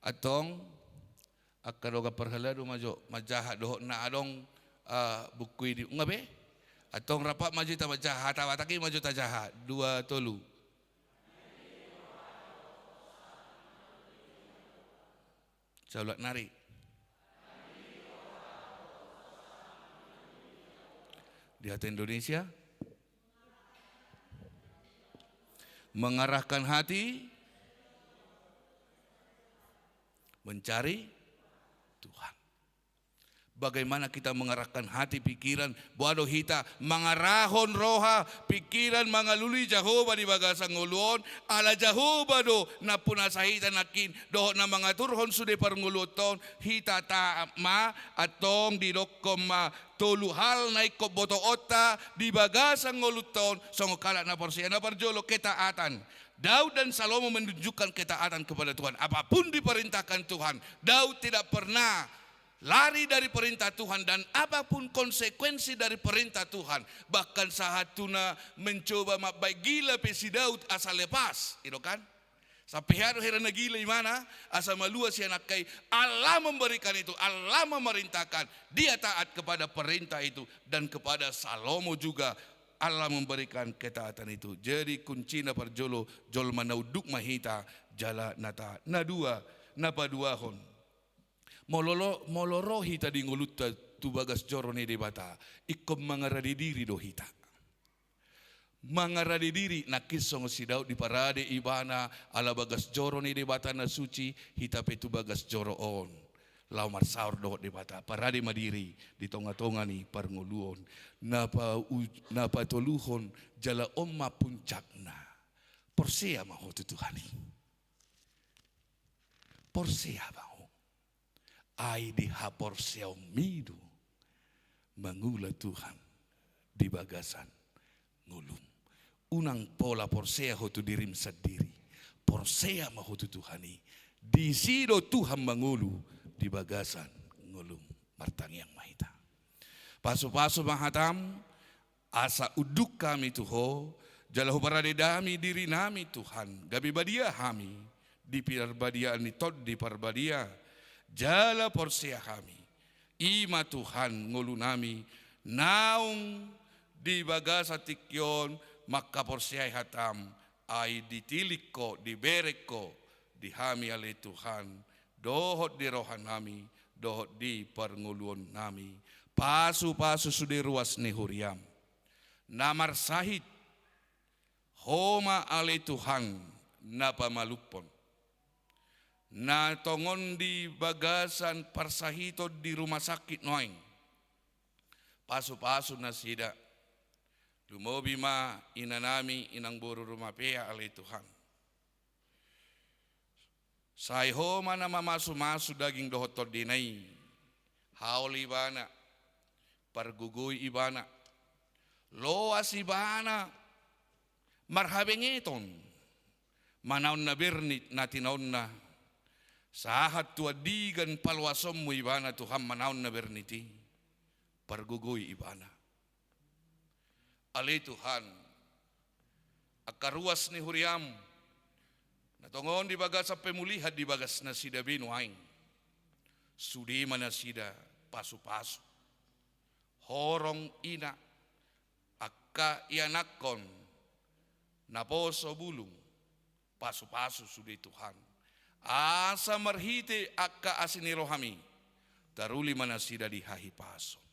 Antong, angka dongan parhalado ma jo manjaha dohot na adong, ah, buku i di, nunga be? Antong rap ma jo hita manjaha, hata Batak i ma jo tajaha, dua, tolu. Saulak nari. Di hata Indonesia. Mengarahkan hati mencari Tuhan. Bagaimana kita mengarahkan hati, pikiran, boha do hita mangarahon roha, pikiran, mangalului Jahowa di bagasan ngolu on, ala Jahowa do nampunasa hita nangkin, dohot na mangaturhon sude parngoluonta on, hita taat ma, antong didokkon ma, tolu hal na ingkon botoonta di bagasan ngolunta on, songon halak na porsea. Na parjolo, ketaatan. Daud dan Salomo menunjukkan ketaatan kepada Tuhan. Apapun diperintahkan Tuhan, Daud tidak pernah lari dari perintah Tuhan, dan apapun konsekuensi dari perintah Tuhan, bahkan sahat tu na mencoba mambahen gila pe si Daud asa lepas, i do kan? Sampe hea do hira na gila imana, asa malua sian angka i, Allah memberikan itu, Allah memerintahkan, dia taat kepada perintah itu dan kepada Salomo juga Allah memberikan ketaatan itu. Jadi kuncina parjolo, jolma na unduk ma hita jala na taat. Na dua, na paduahon. Molo lo-, molo ro hita di ngolunta tu bagas joro ni Debata, ingkon mangarade diri do hita. Mangarade diri, nangkin songon si Daud diparade ibana ala bagas joro ni Debata na suci, hita pe tu bagas joro on laho marsaor dohot Debata, parade ma diri di tongatonga ni parngoluon. Na pa-, na patoluhon, jala on ma puncakna. Porsea ma ho tu Tuhan i. Porsea ma ho. Ai di haporseaonmi do mangula Tuhan di bagasan ngolum. Unang pola porsea ho tu dirim sandiri. Porsea ma ho tu Tuhan i. Disi do Tuhan mangolu di bagasan ngolum. Martangiang ma hita. Pasupasu ma hatam, asa unduk hami tu Ho, jala huparade hami dirinami Tuhan, gabe badia hami di parbadiaan ni Tondi Parbadia, jala porsea hami. I ma Tuhan ngolunami, naung di bagasan tingki on mangkaporseai hatam, ai ditilingko, diberengko di hami ale Tuhan, dohot di rohanami, dohot di parngoluonnami. Pasu-pasu sude ruas ni huriam na marsahit, Ho ma ale Tuhan na pamalumhon. Na tongon di bagasan parsahiton di rumah sakit nuaeng, pasu-pasu nasida. Lumobi ma inanami, inang boru Rumapea ale Tuhan. Sai Ho ma na mamasu-masu daging dohot tondina i. Haol ibana, pargogoi ibana, loas ibana marhabengeton manaon na bernit na tinaonna. Sahat tu andigan paloasonmu ibana Tuhan manaon na bernit i, pargogoi ibana. Ale Tuhan, angka ruas ni huriam na tongon di bagasan pemulihan di bagas nasida be nuaeng, sude ma nasida pasu-pasu. Horong ina, angka ianakhon, naposo bulung, pasu-pasu sude Tuhan. Asa marhite angka asi ni roham i, taruli ma nasida di hahipason.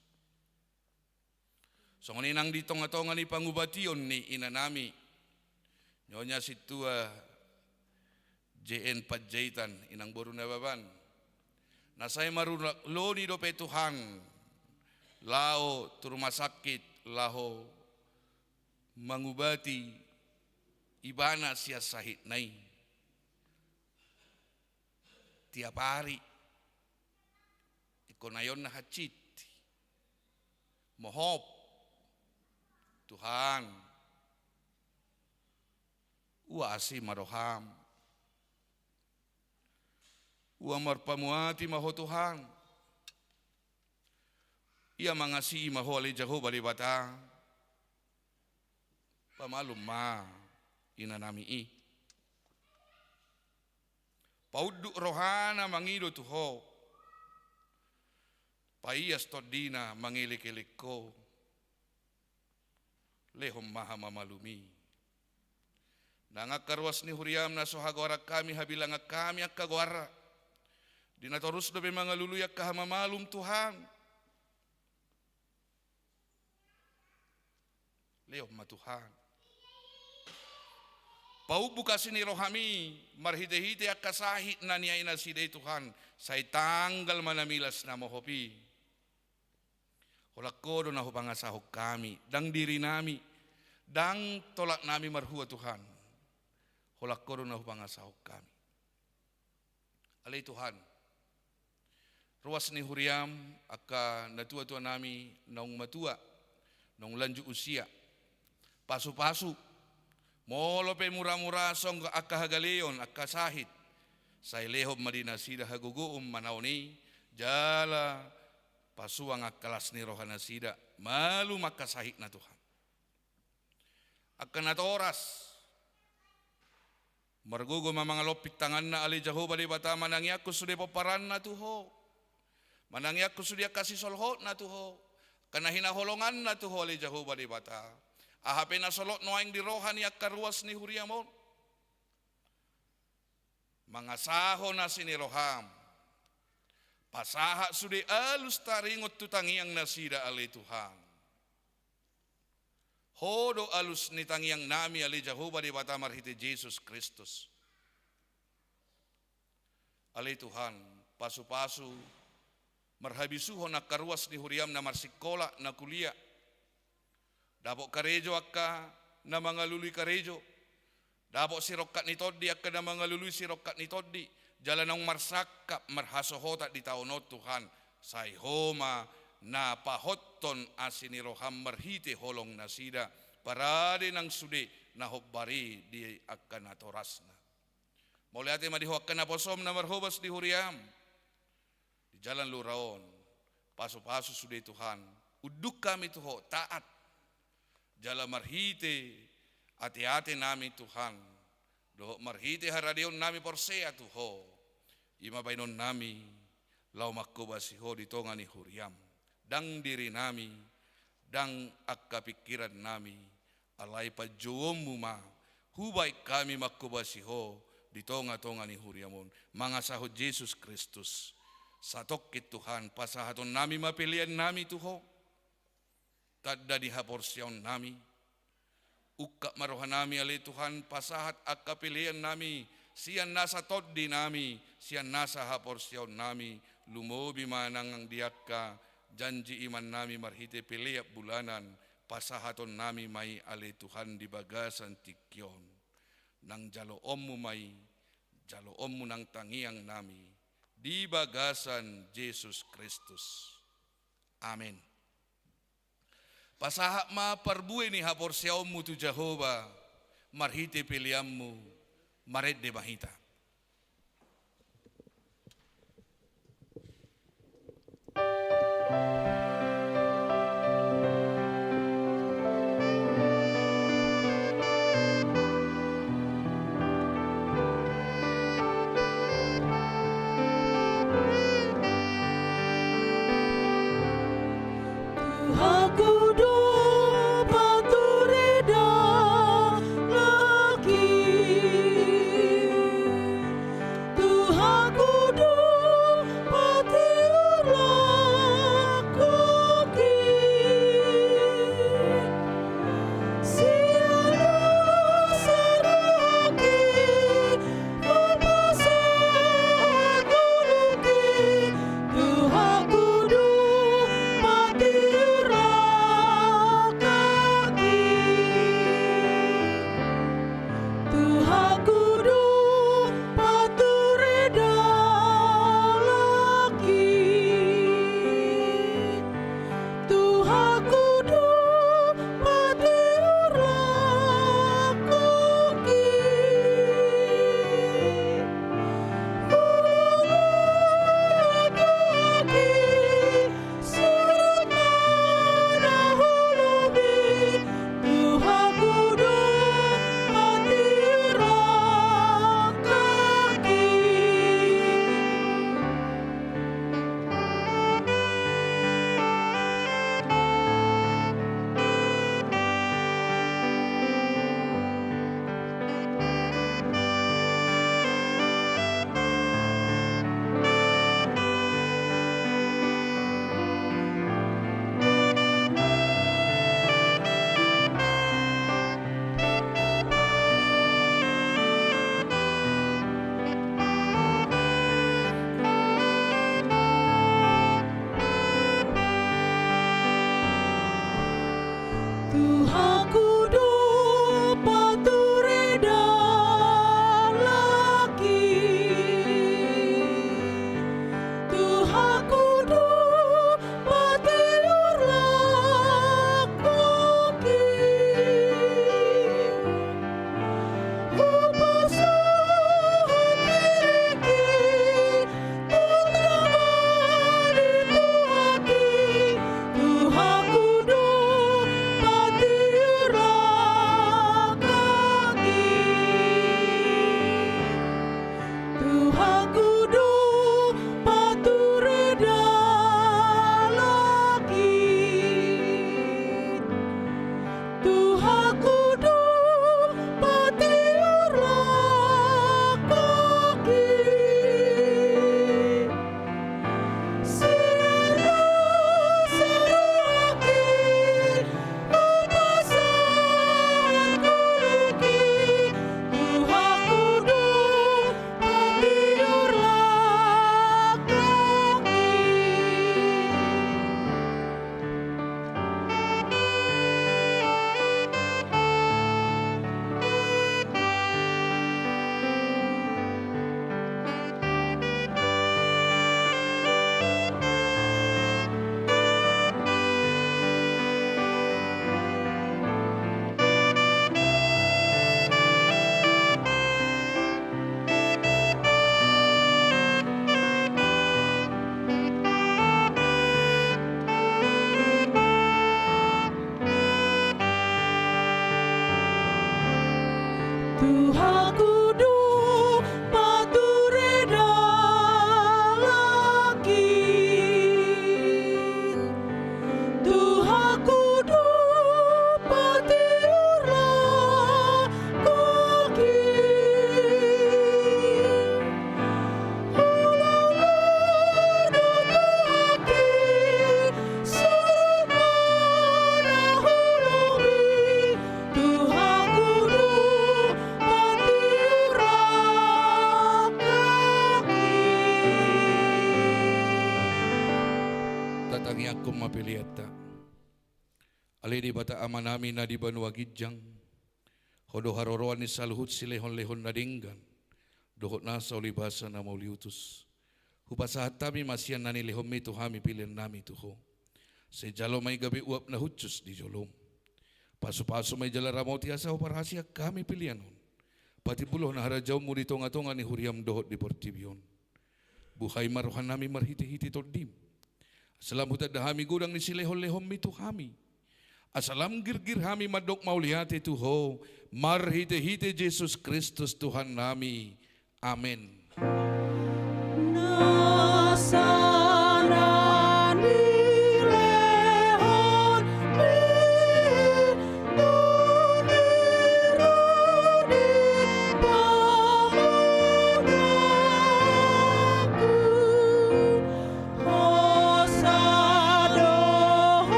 Songon i nang di tonga-tonga ni pangubation ni inanami, Nyonya Sintua J N Panjaitan, inang boru Nababan, na sai marulakloni dope Tuhan laho tu rumah sakit laho mangubati ibana sian sahitna i. Tiap ari ingkon aeonna hansit, mohop. Tuhan, ua asi ma roham. Ua marpamuati ma Ho Tuhan. Ia mangasii ma Ho ale Jahowa Debata. Pamalum ma inanami i. Paunduk rohana mangido tu Ho. Paias tondina mangelek-elek Ho. Lehon ma hamamalumi. Nang angka ruas ni huriam na so hagoaran hami, habilangan hami angka goarna. Di na torus dope mangalului angka hamamalum Tuhan. Lehon ma Tuhan. Paumbuk asi ni rohami marhite-hite angka sahit na niainasida i Tuhan. Sai tanggal ma na milas na mohop i. Holan Ho do na hupangasahon hami, ndang dirinami, ndang tolapnami marhua Tuhan. Holan Ho do na hupangasahon hami. Ale Tuhan, ruas ni huriam angka natua-tuanami naung matua, naung lanjut usia. Pasu-pasu, molo pe mura-mura songgop angka hagaleon, angka sahit, sai lehon ma di nasida hagogoon manaon i, jala pasuang angka las ni rohanasida, malum angka sahitna Tuhan. Angka natoras, margogo ma mangalompit tanganna ale Jahowa Debata, manangiangkon sude pomparanna tu Ho. Manangiangkon sude angka sisolhotna tu Ho. Angka na hinaholonganna tu Ho ale Jahowa Debata. Aha pe na solot nuaeng di roha ni angka ruas ni huriam on. Mangasahon asi ni roham. Pasahat sude alus taringot tu tangiangnasida ale Tuhan. Ho do alus ni tangiangnami ale Jahowa Debata marhite Jesus Kristus. Ale Tuhan, pasu-pasu marhabisuhon angka ruas ni huriam na marsikola, na kuliah. Dapot karejo angka na mangalului karejo. Dapot sirongkap ni tondi angka na mangalului sirongkap ni tondi. Jala naung marsangkap marhasohotan di taon on Tuhan. Sai Ho ma na pahothon asi ni roham marhite holongnasida. Parade nang sude na hombar i di angka natorasna. Mauliate ma di Ho angka naposom na marhobas di huriam. Di jalan lura on, pasu-pasu sude Tuhan, unduk hami tu Ho taat. Jala marhite ate-atenami Tuhan, dohot marhite haradeonnami porsea tu Ho. I ma baenonnami, laho manghobasi Ho di tonga ni huriam. Ndang dirinami, ndang angka pingkirannami, alai panjouonmu ma, hubaen hami manghobasi Ho di tonga-tonga ni huriam on, mangasahon Jesus Kristus, Satongkin Tuhan, pasahatonnami ma peleannami tu Ho, tanda ni haporseaonnami. Ungkap ma rohanami ale Tuhan, pasahat angka peleannami sian nasa tondinami, sian nasa haporseaonnami, lumobi ma nang di angka janji imannami marhite pelean bulanan, pasahatonnami ma i ale Tuhan di bagasan tingki on. Nang jaloonmu ma i, jaloonmu nang tangiangnami, di bagasan Jesus Kristus. Amen. Pasahat ma parbue ni haporseaonmu tu Jahowa, marhite peleanmu, marende ma hita. Tuhanku do pature dalanki. Tuhanku do patiur langkangki. Sian na saroha i hupasahat ngolungki, Tuhanku do patiur langkangki. Tuhanku do pature dalanki. Tuhanku do patiur langkangki. Hulobi, Tuhanku do patiur langkangki. Tuhanku do pature dalanki. Tuhanku do patiur langkangki. Hupasahat diringki tu tangan ni Tuhanki. Tuhanku do patiur langkangki. Tuhanku do pature dalanki. Tuhanku do patiur langkangki. Sian na saroha i hupasahat ngolungki, Tuhanku do patiur langkangki. Tuhanku do pature dalanki. Tuhanku do patiur langkangki. Hulobi, Ale Debata Amanami na di banua ginjang, Ho do haroroan ni saluhut silehonlehon na denggan dohot nasa ulibasa na mauliutus. Hupasahat hami ma sian na nilehonmi tu hami peleannami tu Ho. Sai jalo ma i gabe uap na hushus di jolom. Pasupasu ma i jala ramoti asa huparhaseang hami pelean on. Patimbul Ho ma harajaonmu di tongatonga ni huriam dohot di portibi on. Buhai ma rohanami marhitehite Tondim. Asa lam hutanda hami godang ni silehonlehonmi tu hami. Asa lam girgir hami mandok mauliate tu Ho, marhitehite Jesus Kristus Tuhannami. Amen.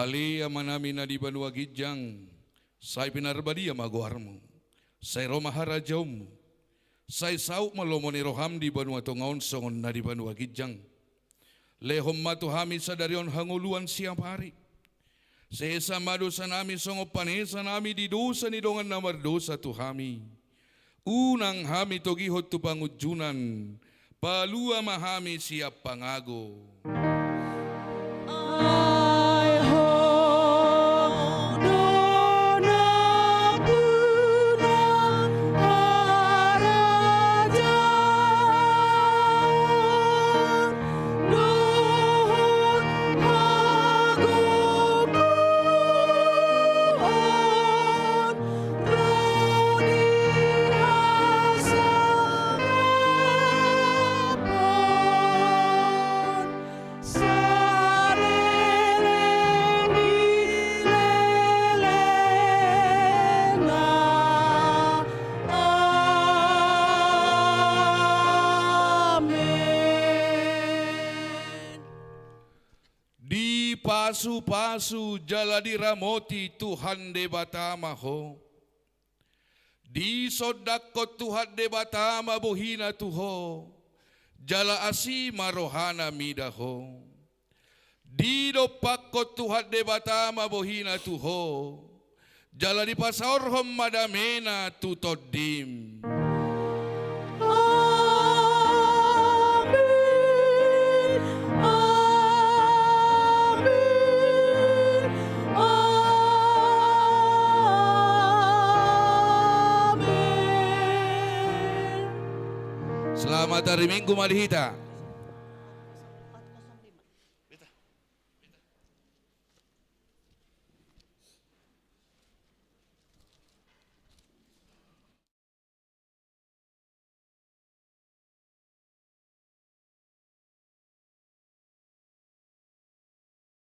Ale Amanami na di banua ginjang, sai pinarbadia ma goarmu. Sai ro ma harajaonmu. Sai saut ma lomo ni roham di banua tonga on songon na di banua ginjang. Lehon ma tu hami sadari on hangoluan siapari. Sesa ma dosanami songon panesanami di dosa ni dongan na mardosa tu hami. Unang hami togihon tu pangunjunan, palua ma hami sian pangago. Ai Ho do nampuna harajaon dohot hagogoon. Dipasupasu jala diramoti Tuhan Debata ma ho. Disondangkon Tuhan Debata ma bohina tu ho, jala asi ma rohana mida ho. Didompakkon Tuhan Debata ma bohina tu ho, jala dipasaorhon ma damena tu tondim. Amen. Amen. Amen. Selamat hari Minggu ma di hita.